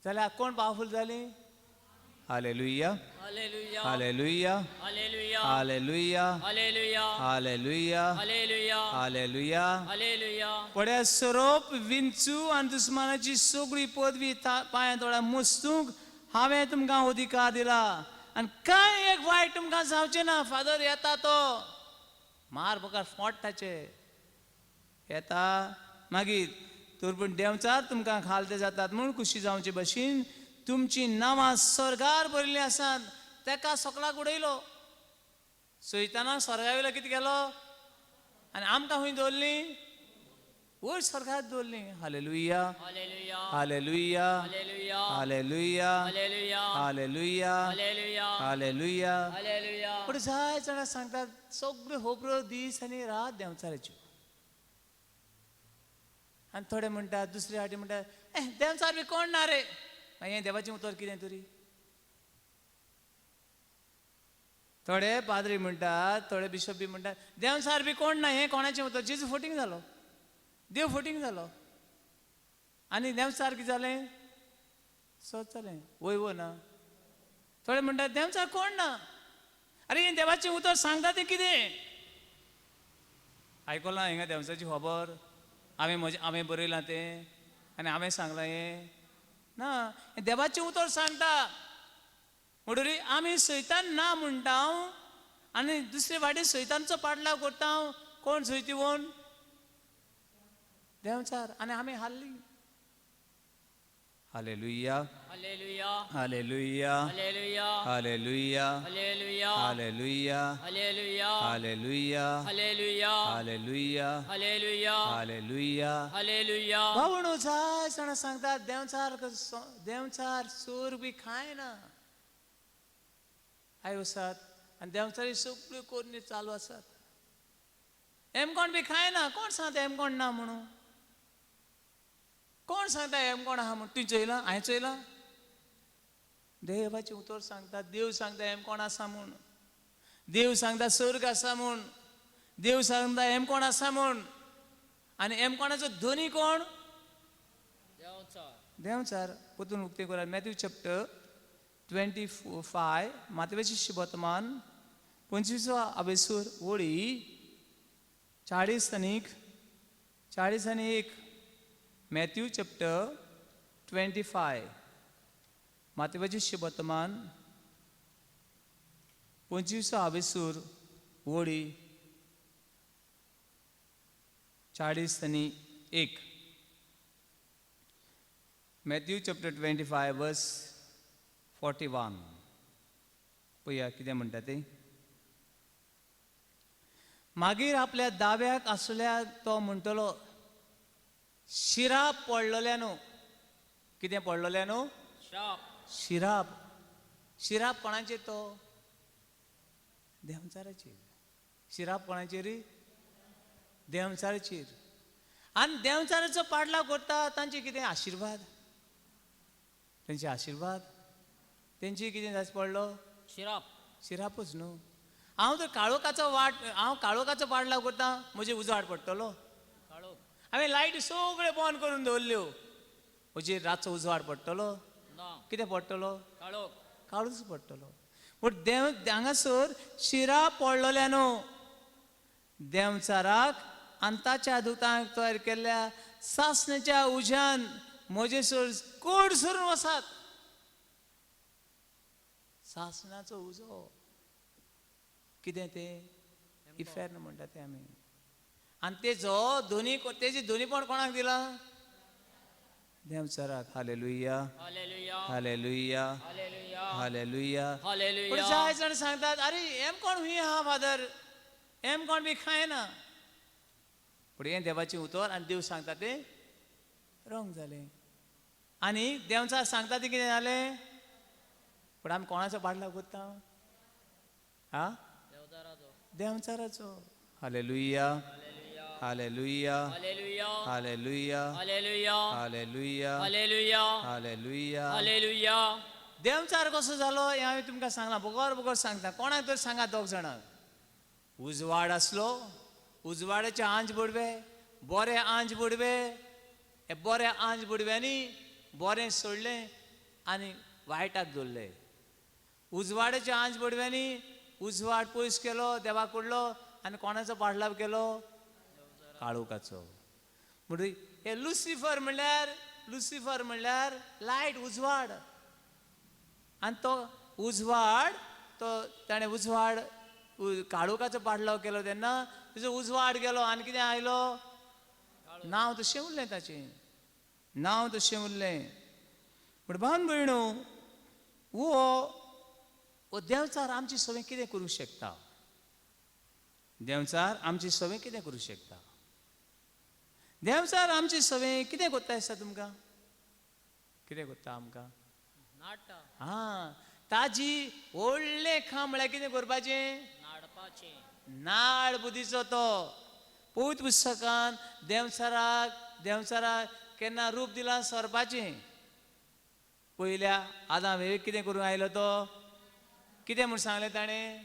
जाल्यार कोण पावरफूल जाली? Hallelujah, hallelujah, hallelujah, hallelujah, hallelujah, hallelujah, hallelujah, hallelujah, hallelujah. Hallelujah. पड्या सोरोप विंचू आनी दुस्मानाची सगळी पदवी पांयां तोळ्या मुस्तूंक हांवें तुमकां अधिकार दिला आनी कांय एक वायट तुमकां जावचें ना. फादर येता तो मार बोकार फोट ताचे येता मागीर तर पूण देंवचार तुमकां खालते जातात म्हूण खुशी जावचे भशेन तुमचीं नांवां स्वर्गार बरयल्लीं आसात. तेका सकलाक उडयलो सैताना स्वर्गा वयलो कितें केलो आनी आमकां खंय दवरलीं? वयर स्वर्गार दवरलीं. Hallelujah, hallelujah, hallelujah, hallelujah, hallelujah, hallelujah, hallelujah, hallelujah, hallelujah. Hallelujah. पूण जाय जाणां सांगतात सगळ्यो खबरो दीस आनी रात देंवचाराच्यो. आनी थोडे म्हणटात दुसरे फावटी म्हणटात ए देंवचार बी कोण ना रे. मागीर हें देवाचें उतर कितें तरी? थोडे पाद्री म्हणटात, थोडे बिशप बी म्हणटात देंवचार बी कोण ना, हें कोणाचें उतर? जेजू फटींग जालो, देव फटींग जालो आनी देंवचार कितें जालें? सत जालें. वय वो ना. थोडे म्हणटात देंवचार कोण ना. अरे हें देवाचें उतर सांगता तें कितें? आयकलां हिंगा देंवचाराची खबर? हांवें म्हजें हांवें बरयलां तें आनी हांवें सांगलां हें ना. हें देवाचें उतर सांगता. म्हणटरी आमी सैतान ना म्हणटा आनी दुसरे वाटेन सैतानचो पाडलाव करता. कोण सैती? देंवचार. आनी आमी हाल्ली. Hallelujah, hallelujah, hallelujah, hallelujah, hallelujah, hallelujah, hallelujah, hallelujah, hallelujah, hallelujah, hallelujah, hallelujah, hallelujah. Hallelujah. भावणो जाय जाणां सांगतात देंवचार देंवचार सूर बी खायना आयो आसात आनी देंवचारी सगळ्यो कोरणी चालू आसात. एमकोण बी खायना. कोण सांगता एमकोण ना म्हणून? कोण सांगता एमकोण आहा म्हूण? तुवें चोयलां? हांवें चोयलां? देवाचें उतर सांगता. देव सांगता एमकोण आसा म्हूण. देव सांगता स्वर्ग आसा म्हूण. देव सांगता एमकोण आसा म्हूण. आनी एमकोणाचो धनी कोण? देंवचार. देंवचार. परतून उक्तें करात मॅथ्यू चॅप्टर 25 मातवेची वर्तमान 25 आवेसूर वळी 40 आनी 40 आनी 1. मॅथ्यू चॅप्टर 25 मातवेची वर्तमान 25 आवेसूर वळी 40 आनी 1. मॅथ्यू चॅप्टर 25 वर्स 41. पळया कितें म्हणटा तें. मागीर आपल्या दाव्याक आसल्यार तो म्हणटलो शिराप पडलेल्या न्हू. कितें पडलेल्या न्हू? श्राप. शिराप. शिराप कोणाचेर तो? देंवचाराचेर. शिराप कोणाचेर? देंवचाराचेर. आनी देंवचाराचो पाडलाव करता तांचे कितें आशिर्वाद? तेंचे आशिर्वाद तेंची कितें जायच पडलो? शिराप. शिरापूच न्हू. हांव तर काळोखाचो वाट, हांव काळोखाचो पाडलाव करता, म्हजे उजवाड पडटलो. काळोख. हांवें लायटी सगळ्यो बंद करून दवरल्यो, म्हजेर रातचो उजवाड पडटलो? ना. कितें पडटलो? काळोख. काळूच पडटलो. पूण देव हांगासर शिरा पडलेल्या न्हू देंवचाराक आनी ताच्या दुतांक तयार केल्ल्या सासण्याच्या उज्यान म्हजेसर कोड सरून वसात. सासणाचो उजो कितें तें? इफेर्न म्हणटा तें आमी. आनी तेजो दोनी तेजी दोनीपण कोणाक दिलां? देंवचाराक. Hallelujah, hallelujah, hallelujah, hallelujah, hallelujah. पूण हालेलुया. जाय जाण सांगतात अरे एम कोण हुंय आहा फादर, एम कोण बी खायना. पूण हें देवाचें उतर आनी देव सांगता तें रॉंग जालें. आनी देंवचार सांगता तें कितें जालें? पूण आमी कोणाचो पाडलाव करता? आ, देंवचाराचो. Hallelujah, hallelujah, hallelujah, hallelujah, hallelujah. Hallelujah. देंवचार कसो जालो हें हांवें तुमकां सांगलां, बगर बगर सांगता. कोणाक तर सांगा दोग जाणांक. उजवाड आसलो, उजवाडाचे आंज बुडवे, बरे आंज बुडवे, हे बरे आंज बुडव्यांनी बरें सोडलें आनी वायटाक दवरलें. उजवाडाचे आंज बुडव्यांनी उजवाड पयस केलो, देवा कडलो, आनी कोणाचो पाडलाव केलो? काळोखाचो. म्हणटकीर हे लुसिफर म्हणल्यार, लुसिफर म्हणल्यार लायट, उजवाड. आनी तो उजवाड, तो ताणें उजवाड काळोखाचो पाडलाव केलो तेन्ना तुजो उजवाड गेलो आनी कितें आयलो? नांव तशें उरलें, ताचें नांव तशें उरलें. पूण भावन भयणू, हो हो देंवचार आमची सवंय कितें करूंक शकता? देंवचार आमची सवंय कितें करूंक शकता? देंवचार आमची सवंय कितें करता दिसता तुमकां? कितें करता आमकां? नाडटा. हा, ताजी व्हडलें खांब म्हळ्यार कितें करपाचें? नाडपाचें. नाड बुद्धीचो तो. पवित्र पुस्तकान देंवचाराक, देंवचाराक केन्ना रूप दिलां सोरपाचें. पयल्या आदाम हे कितें करूंक आयलो तो? कितें म्हूण सांगलें ताणें?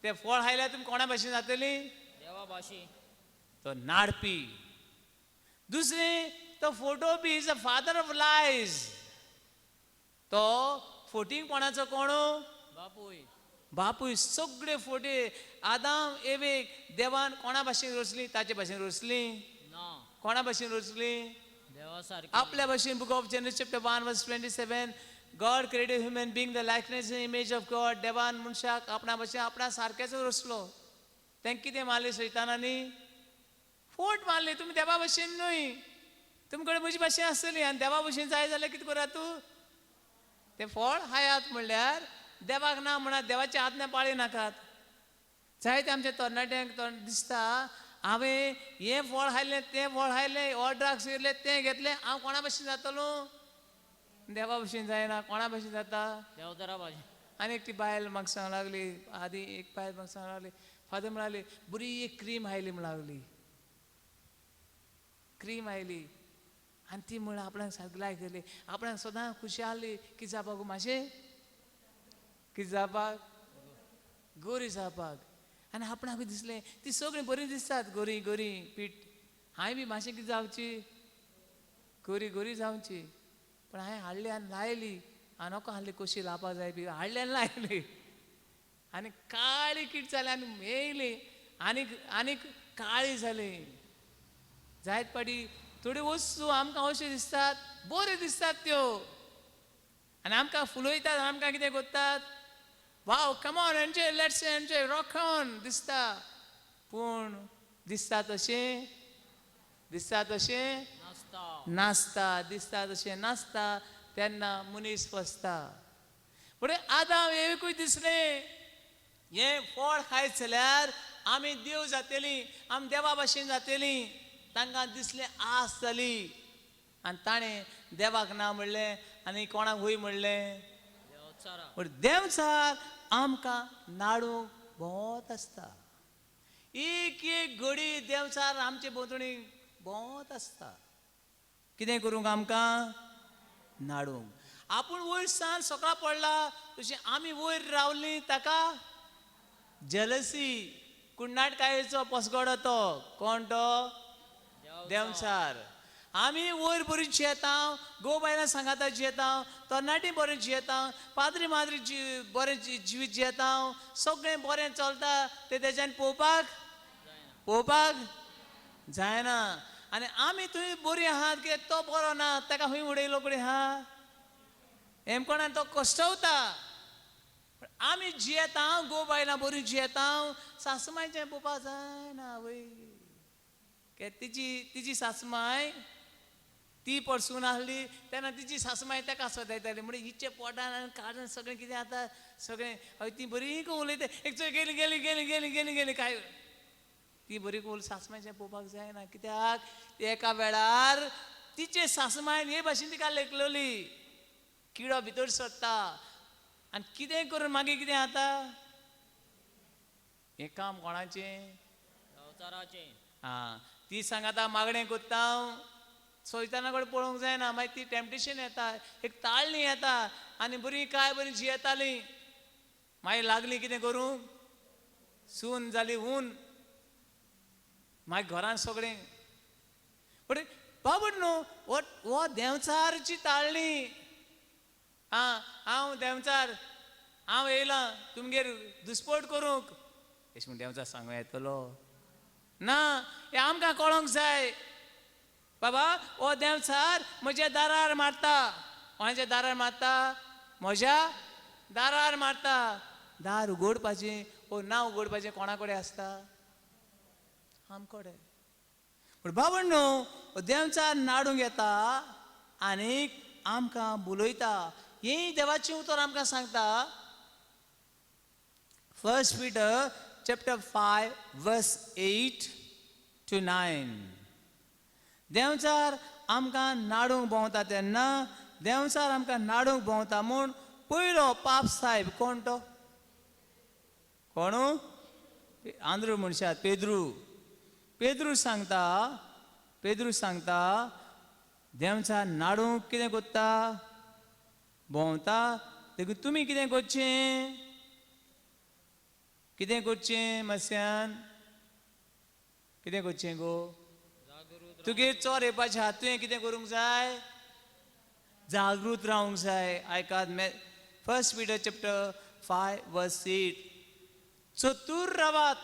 तें फळ खायल्यार तुमी कोणा भाशेन जातली? देवा भाशेन. तो नाडपी. दुसरें, तो फोटोवपी, is a father of lies. तो फोटिंगपणाचो कोण? बापूय. बापूय. सगळे फोटे. आदाम एवेक देवान कोणा भाशेन रचली? ताचे भाशेन रचली? ना. कोणा भाशेन रचली? देवा सारकी. आपल्या भाशेन. Book of Genesis chapter 1 verse 27, God created human being the likeness and image of God. देवान मनशाक आपणा भाशेन, आपणा सारकेच रचलो. तें कितें मारलें सैतानांनी? फोट मारली. तुमी देवा भशेन न्हय, तुमकडे कडेन म्हजी भाशेन आसतली आनी देवा भशेन जाय जाल्यार कितें करात तूं? तें फळ हायात म्हणल्यार देवाक ना म्हणात, देवाची आज्ञा पाळी नाकात. जायते आमच्या तरणाट्यांक दिसता, हांवें हें फळ खायलें, तें फळ खायलें, हो ड्रग्स घेतलें, तें घेतलें, हांव कोणा भशेन जातलो? देवा भशेन जायना. कोणा भशेन जाता? देवचारा भाशेन. आनी एक ती बायल म्हाका सांग लागली, आदी एक बायल म्हाका सांग लागली, फादर म्हणाली, बरी एक क्रीम आयली म्हण लागली, क्रीम आयली. आनी ती म्हण आपणाक सारकी लायक जाली, आपणाक सदां खुशी आहली. कितें जावपाक गो मातशें? कितें जावपाक? गोरी जावपाक. आनी आपणाकूय दिसलें ती सगळीं बरीं दिसतात, गोरी गोरी पीठ, हांवें बी मातशें कितें जावची, गोरी गोरी जावची. पूण हांवें हाडली आनी लायली. हांव नाका आहली कशी लावपाक जाय बी, हाडली आनी लायली आनी काळी कीट जाली आनी मेयली आनीक आनीक काळी जाली. जायत पाटी थोड्यो वस्तू आमकां अश्यो दिसतात, बऱ्यो दिसतात त्यो, आनी आमकां फुलयतात, आमकां कितें करतात? Wow, come on, enjoy, let's enjoy, rock on दिसता. पूण दिसता तशें, दिसता तशें नासता. नासता. दिसता तशें नासता तेन्ना मनीस फसता. पूण आदाम एविकूय दिसलें, हें फळ खायत जाल्यार आमी देव जातली, आमी देवा भाशेन जातली. तांकां दिसलें, आस जाली आनी ताणें देवाक ना म्हणलें आनी कोणाक हूय म्हणलें? देवचारा. पूण देंवचार आमकां नाडूंक भोंवत आसता. एक एक घडी देंवचार आमचे भोंवतणी भोंवत आसता. कितें करूंक? आमकां नाडूंक. आपूण वयर सान सकला पडला तशें आमी वयर रावलीं ताका जेलसी. कुण्णाटकायेचो पसगडो तो. कोण तो? देंवचार. आमी वयर बरी जियेता, घोव बायलां सांगाता जियेता, तरणाटी बरें जियेता, पाद्री माद्री जी बरें जिवीत जियेता, सगळें बरें चलता, तें तेज्यान पळोवपाक पळोवपाक जायना. आनी आमी थंय बरी आहात कित्याक तो बरो ना, ताका खंय उडयलो कडेन आहा हेमकोणान तो कश्टवता. पूण आमी जियेता, घोव बायलां बरी जियेता, सासमांयचें पळोवपाक जायना वय. कित्याक तिजी तिजी सासमाय ती परसून आहली तेन्ना तिजी सासमाय ताका सोदयताली. म्हणजे हिचे पोटान आनी काडून सगळें कितें जाता सगळें. हय, ती बरी उलयता, एक चोय गेली गेली गेली गेली गेली गेली काय ती बरी उल. सासमायचें पळोवपाक जायना कित्याक एका वेळार तिचे सासमायन हे भाशेन तिका लेखलोली. किडो भितर सरता आनी कितें करून मागीर कितें जाता? हें काम कोणाचें? देंवचाराचें. आं, ती सांगाता मागणें कोत्ता हांव, सैताना कडेन पळोवंक जायना. मागीर ती टॅम्पटेशन येता, एक ताळणी येता आनी बरी काय बरी जियेताली. मागीर लागली कितें करूंक, सून जाली ऊन, मागीर घरान सगळें. पूण बाबड न्हू, हो देंवचारची ताळणी. आं, हांव देंवचार, हांव येयलां तुमगेर दुस्पोट करूंक, अशें म्हूण देंवचार सांगूं येतलो ना. हें आमकां कळोंक जाय बाबा, हो देंवचार म्हज्या दारार मारता. कोणाच्या दारार मारता? म्हज्या दारार मारता. दार उगडपाचें ओ ना उगडपाचें कोणा कडेन आसता? आमकडे. पूण बाबा न्हू, देंवचार नाडूंक येता आनी आमकां बोलयता. हें देवाचें उतर आमकां सांगता. 1 Peter chapter 5 verse 8 to 9. देंवचार आमकां नाडूंक भोंवता तेन्ना, देंवचार आमकां नाडूंक भोंवता म्हूण पयलो पाप साहेब कोण तो? कोणू? आंद्रू म्हणशात, पेद्रू. पेद्रू सांगता, पेद्रू सांगता देंवचार नाडूंक कितें कोत्ता? भोंवता. देखून तुमी कितें करचें? कितें करचें मस्यान? कितें करचें गो? तुगेर चोर येवपाचें आहा, तुवें कितें करूंक जाय? जागृत रावंक जाय. आयकात, 1 Peter chapter 5 verse 8. चतूर रावात.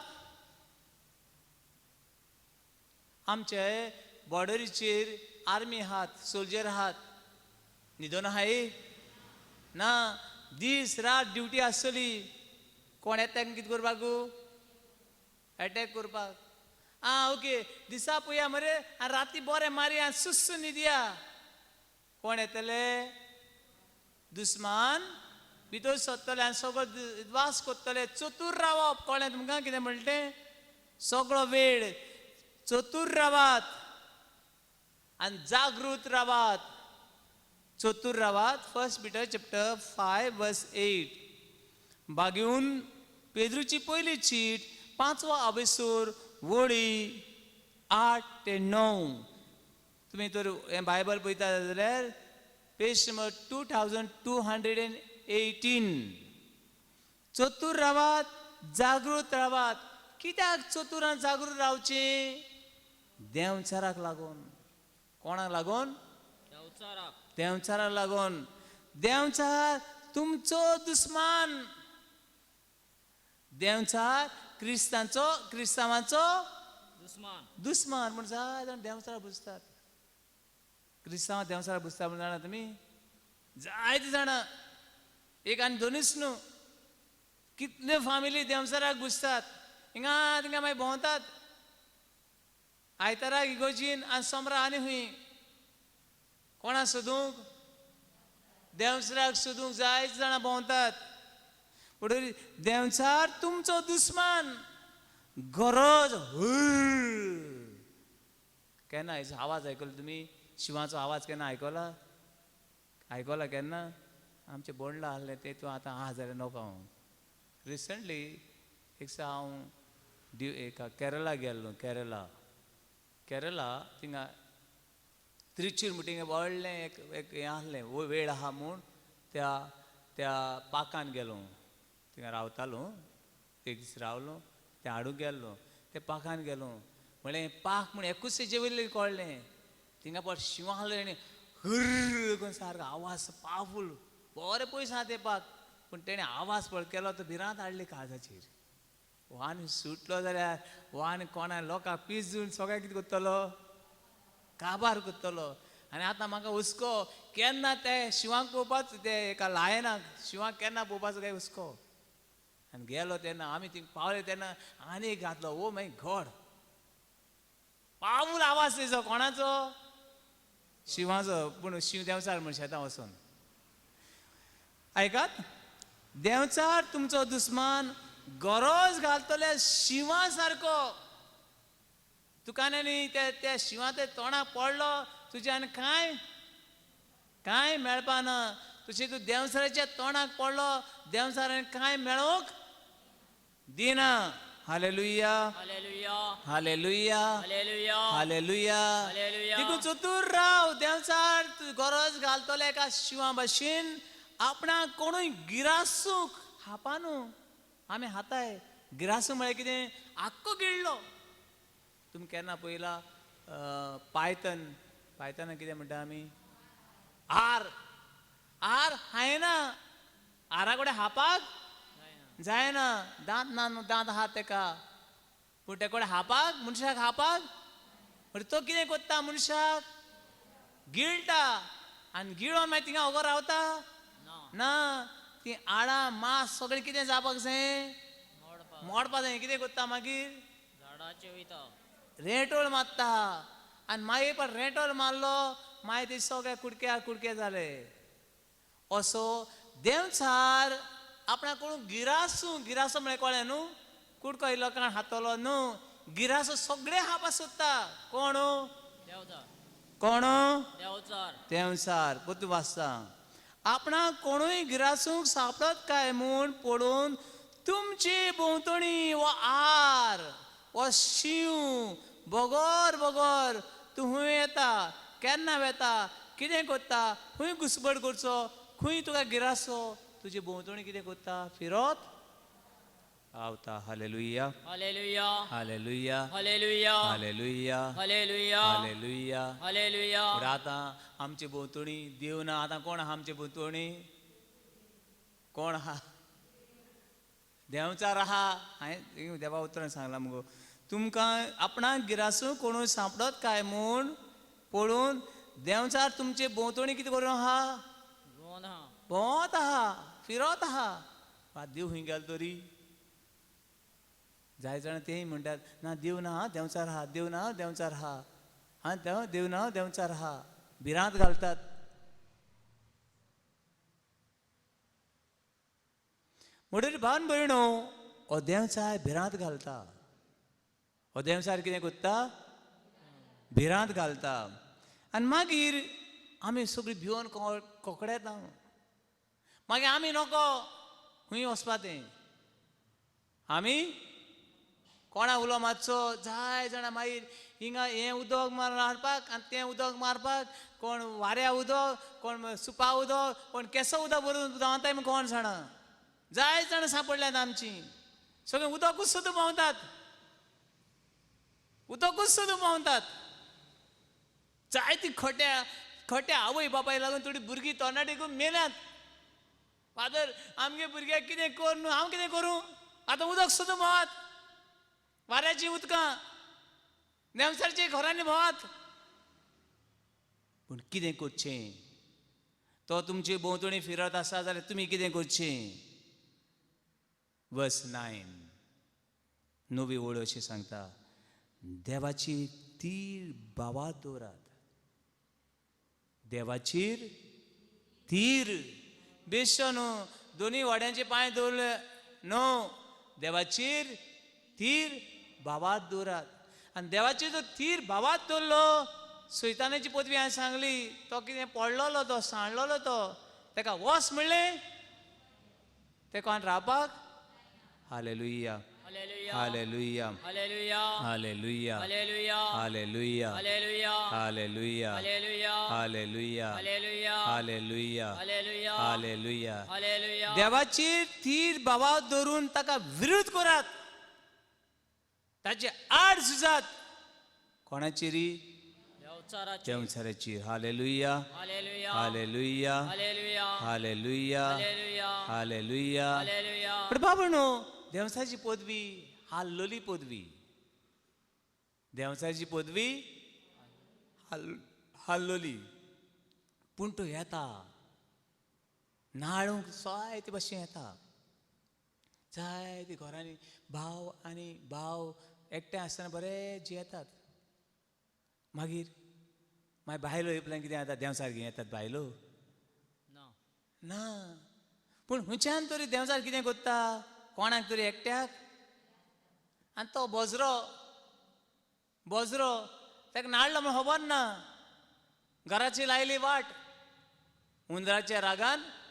आमचे बॉर्डरीचेर आर्मी आहात, सोल्जर आहात, न्हिदोन आहाय ना, दीस रात ड्युटी आसतली. कोण येता तांकां कितें करपाक? एटॅक करपाक. आं ओके, दिसा पळया मरे आनी राती बरें मारया आनी सुस्त न्हिदया. कोण येतले? दुस्मान भितर सोदतले आनी सगळो वास कोत्तले. चतूर रावप. कळ्ळें तुमकां कितें म्हणलें तें? सगळो वेळ चतूर रावात आनी जागृत रावात. चतूर रावात. 1 Peter chapter 5 verse 8. बागेवन पेद्रूची पयली चीट 5वो आवेसूर वळी 8 ते 9. तुमी तर हें बायबल पळयता जाल्यार पेज नंबर 2218. चतूर रावात, जागृत रावात. कित्याक चतूर आनी जागृत रावचें? देंवचाराक लागून. कोणाक लागून? देंवचाराक. देंवचाराक लागून. देंवचार तुमचो दुस्मान. देंवचार क्रिस्तांचो, क्रिस्तांवांचो दुस्मान. दुस्मान. म्हण जाय जाण देंवचाराक बुजतात. क्रिस्तांव देंवचाराक बुजता म्हण जाणा तुमी? जायते जाणां, एक आनी दोनूच न्हू, कितल्यो फामिली देंवचाराक बुजतात. हिंगा थिंगा मागीर भोंवतात, आयताराक इगोजीन आनी सोमरा आनी खंय. कोणा सोदूंक? देंवचाराक सोदूंक जायते जाणां भोंवतात. पूण देंवचार तुमचो दुस्मान. गरज केन्ना हेजो आवाज आयकलो तुमी? शिंवाचो आवाज केन्ना आयकला? आयकला केन्ना? आमचें बोंडला आहलें तें तूं आतां आहा जाल्यार नको. हांव रिसंटली एक दिसा हांव एका केरला गेल्लो. केरला, केरला थिंगा त्रिचूर म्हणटा व्हडलें एक एक हें आहलें, वेळ आहा म्हूण त्या त्या पाकान गेलो. थिंगा रावतालो, एक दीस रावलो, तें हाडूंक गेल्लो. त्या पाकान गेलो म्हणलें पाक म्हूण एकूच तेजे वयलें कळ्ळें. थिंगा पळय शिंव आहलो, आनी हर्र करून सारको आवाज पावफूल, बरें पयस आहा तें पाक, पूण तेणें आवाज पळय केलो तो भिरांत हाडली काळजाचेर. वान सुटलो जाल्यार वान कोणा लोकांक पिजून सगळ्यांक कितें करतलो? काबार करतलो. आनी आतां म्हाका हुस्को केन्ना ते शिंवाक पळोवपाचो, ते एका लायनाक शिंवाक केन्ना पळोवपाचो काय हुस्को. आनी गेलो तेन्ना आमी थिंग पावले तेन्ना आनी एक घातलो, ओ my God, पावूल आवाज तेजो. कोणाचो? शिंवाचो. पूण शींव देंवचार म्हण शेतां वचोन. आयकात, देंवचार तुमचो दुस्मान गरज घालतले शिंवा सारको. तुका न्ही त्या शिंवा ते तोंडाक पडलो तुज्यान कांय कांय मेळपा ना. तशें तूं देंवचाराच्या तोंडाक पडलो, देंवचारान कांय मेळोवंक दिना. Hallelujah, hallelujah, hallelujah, hallelujah, hallelujah. Hallelujah. देखून चतूर राव. देंवचार तूं गरज घालतलो एका शिंवा भाशेन आपणाक कोणूय गिरासूंक हापा न्हू. आमी हाताय गिरासूं म्हळ्यार कितें? आख्खो गिळ्ळो. तुमी केन्ना पळयला पायतन? पायतनाक कितें म्हणटा आमी? आर. आर हायना, आरा कडेन हापाक जायना. दांत ना न्हू, दांत आहा तेका, पूण ते कडेन हापाक, मनशाक हापाक. म्हणटा तो कितें कोत्ता? मनशाक गिळटा. आनी गिळोन मागीर थिंगा वोगो रावता ना. ती आडां मांस सगळें कितें जावपाक जाय? मोडपा जाय. कितें कोत्ता मागीर? रेंटोळ मारता. आनी मागीर पण रेंटोळ मारलो, मागीर ते सगळे कुडक्या कुडके जाले. असो देंवचार आपणाक कोण गिरासूं, गिरासो म्हळ्यार कळ्ळें न्हू? कुडको इल्लो काण हातलो न्हू, गिरासो सगळे हापा सोदता. कोण? कोण? देंवचार. पोतू वाचता, आपणाक कोणूय गिरासूंक सांपडत काय म्हूण पळोवन तुमचे भोंवतणी वो आर वो शींव बगर बगर तूं खंय येता, केन्ना वेता, कितें करता, खंय घुसबड करचो, खंय तुका गिरासो, तुजे भोंवतणी कितें करता? फिरत आवता. Hallelujah, hallelujah, hallelujah, hallelujah, hallelujah, hallelujah, hallelujah, hallelujah. आतां आमचे भोंवतणी देव ना. आतां कोण आहा आमचे भोंवतणी? कोण आहा? देंवचार आहा. हांवें देवा उतरान सांगलां मुगो तुमकां, आपणाक गिरासूं कोणूय सांपडत काय म्हूण पळोवन देंवचार तुमचे भोंवतणी कितें करून आहा? भोंवत आहा, फिरत आहा. देव खंय गेलो तरी? जाय जाणां तेय म्हणटात, ना देव ना देंवचार आहा, देव ना देंवचार आहा, हा देव ना देंवचार आहा. भिरांत घालतात. म्हणटकीर भावन भयणो, हो देंवचार भिरांत घालता. हो देंवचार कितें करता? भिरांत घालता. आनी मागीर आमी सगळीं भिवन कोकडेता. मागीर आमी नको खंय वचपा तें. आमी कोणा उलो मातसो जाय जाणां मागीर हिंगा हें उदक मारपाक आनी तें उदक मारपाक, कोण वाऱ्या उदक, कोण सुपा उदक, कोण केसो उदक भरून धांवताय म्हूण कोण जाणा. जाय जाणां सांपडल्यात आमची. सगळें उदकूच सुद्दां भोंवतात, उदकूच सुद्दां भोंवतात. जायती खोट्या खोट्या आवय बापाय लागून थोडी भुरगीं तरणाटी मेल्यात. फादर आमगे भुरग्याक कितें कर न्हू, हांव कितें करूं? आतां उदक सुद्दां भोंवात, वाऱ्याचीं उदकां देंवचारची घरांनी भोंवात. पूण कितें करचें? तो तुमचे भोंवतणी फिरत आसा जाल्यार तुमी कितें करचें? वर्स 9 नवी ओळ अशी सांगता, देवाची तीर भावात दवरात. देवाचीर तीर बेश्टो न्हू, दोनूय वाड्यांचे पांय दवरले न्हू, देवाचीर तीर भावात दवरात. आनी देवाचेर जो तीर भावात दवरलो, सैतानाची पदवी हांवें सांगली, तो कितें पडलेलो, तो सांडलेलो, तो ताका वस म्हणलें, तें कोण रावपाक. Hallelujah, hallelujah, hallelujah, hallelujah, hallelujah, hallelujah, hallelujah, hallelujah. देवाचेर तीर भावात दवरून ताका विरोध करात, ताचे आड झुजात. कोणाचेरी? देंवचाराची. Hallelujah, hallelujah, hallelujah, hallelujah. पण बाबा देंवचाराची पदवी हाल्लोली पदवी. देंवचाराची पदवी हाल्लोली. पूण तो येता नाळूंक जायते भाशेन येता. जायते घरांनी भाव आनी भाव एकठांय आसतना बरे जियेतात. मागीर मागीर बायलो येपल्यान कितें जाता? देंवचार घेवन येतात बायलो ना. पूण खंयच्यान तरी देंवचार कितें करता? कोणाक तरी एकट्याक. आनी तो बोजरो बोजरो ताका नाडलो म्हूण खबर ना. घराची लायली वाट, हुंदराच्या रागान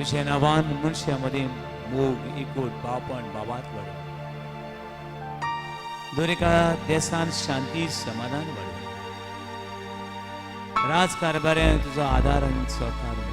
तुज्या नांवान मनशां मदीं मोग, एकूट, भावपण, भावात वाडूं. दर एका देसान शांती, समाधान वाडूं. राजकारभाऱ्यांक तुजो आदार आनी सहकार मेळूं.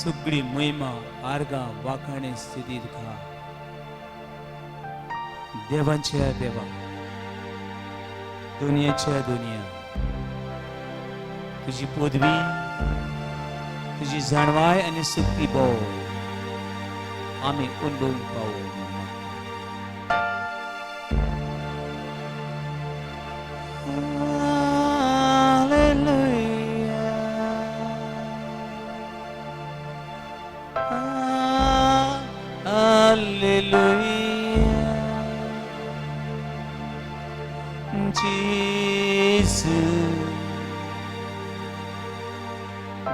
सगळी महिमा, आर्गां, वाखाणे, स्थिती तुका देवांच्या देवा, दुनियेच्या दुनिया. तुजी पदवी, तुजी जाणवाय आनी शक्ती भोव आमी अनुभवूंक पावो म्हणून मागता. Hallelujah. Hallelujah. Jesus.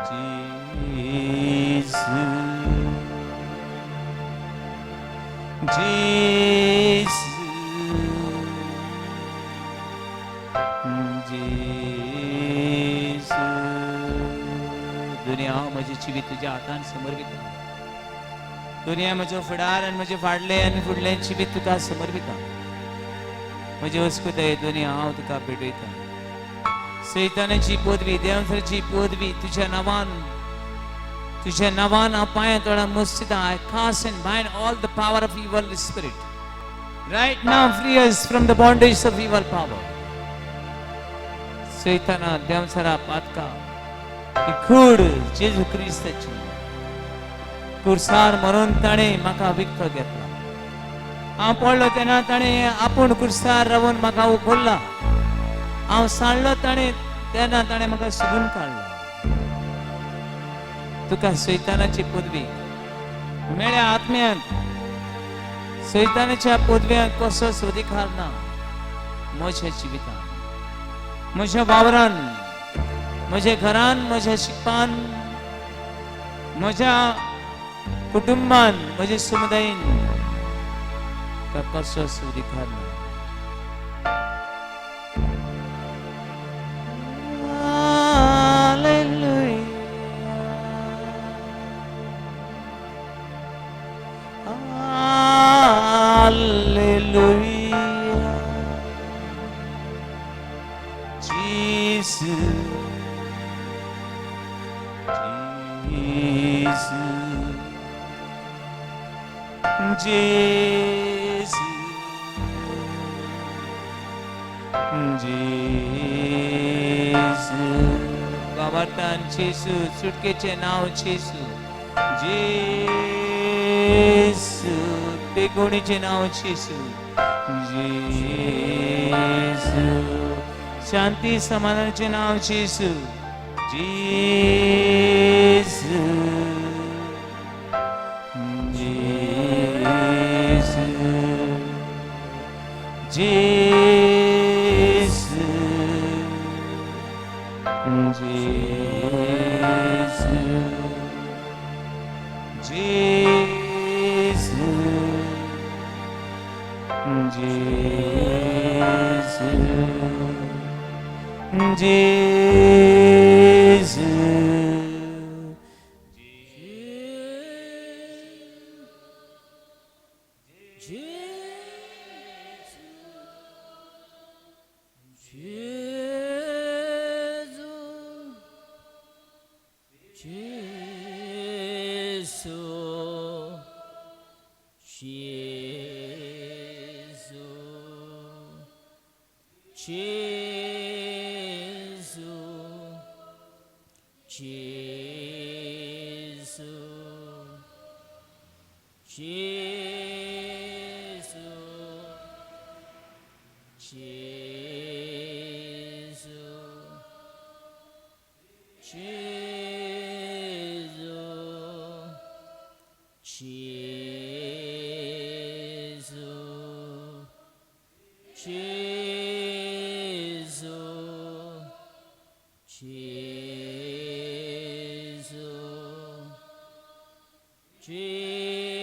Jesus. Jesus. Jesus. दुनिया, हांव म्हजी जिवीत तुज्या हातान समर्पिता. दुनिया, म्हजो फुडार आनी म्हजें फाडलें आनी फुडलें जिवीत तुका समर्पिता. म्हजे वस्कुतय दुनिया, हांव तुका भेटयता. सैतानाची पदवी, देवाची पदवी, तुझ्या नावान, तुझ्या नावान हांव पांया तळा मस्जिदा. I cast and bind all the power of evil spirit right now. Free us from the bondage of evil power. सैताना, Devsara, Patkai, ही कूड जेजू क्रिस्ताची कुर्सार मरून ताणें म्हाका विकतो घेतला. हांव पडलो तेन्ना ताणें आपूण कुर्सार रावून म्हाका उखल्ला. हांव सांडलो ताणें तेन्ना ताणें म्हाका सोदून काडला. तुका सैतानाची पदवी मेळ्या आत्म्यांत सैतानाच्या पदव्यांत कसोच अधिकार ना. म्हज्या जिवितान, म्हज्या वावरान, म्हज्या घरान, म्हज्या शिकपान, म्हज्या कुटुंबान, म्हज्या समुदायेन तुका कसोच अधिकार ना. Hallelujah. Hallelujah. Jesus. Jesus. Jesus. Jesus. बाबातान जेसू, सुटकेचे नाव जेसू. जेसू, बेगोणीचे नाव जेसू. जेसू, शांती समाधानाचे नाव जेसू. जेसू, जेसू, जेसू, जेसू, जेसू, जेसू, जेसू. Gesù, Gesù, Gesù, Gesù, Gesù, Gesù. Gesù, Gesù, Gesù, Gesù, Gesù, Gesù, Gesù, Gesù, Gesù,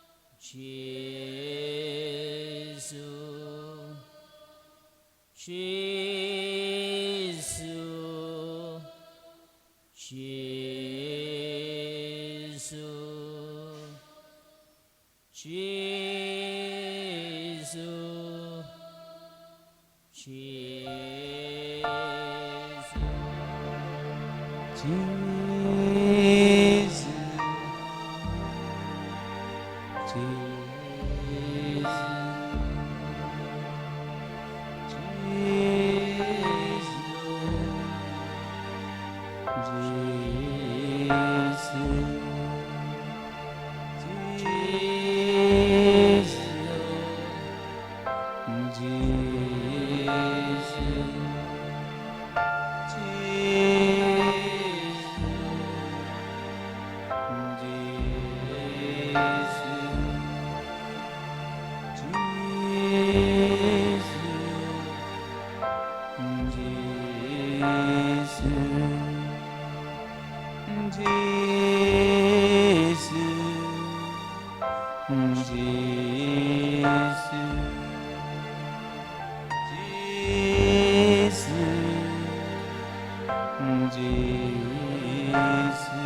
Gesù, Gesù, Gesù. Gesù, Gesù, Gesù, Gesù, Gesù, Gesù, Gesù, Gesù, Gesù, Gesù, Gesù.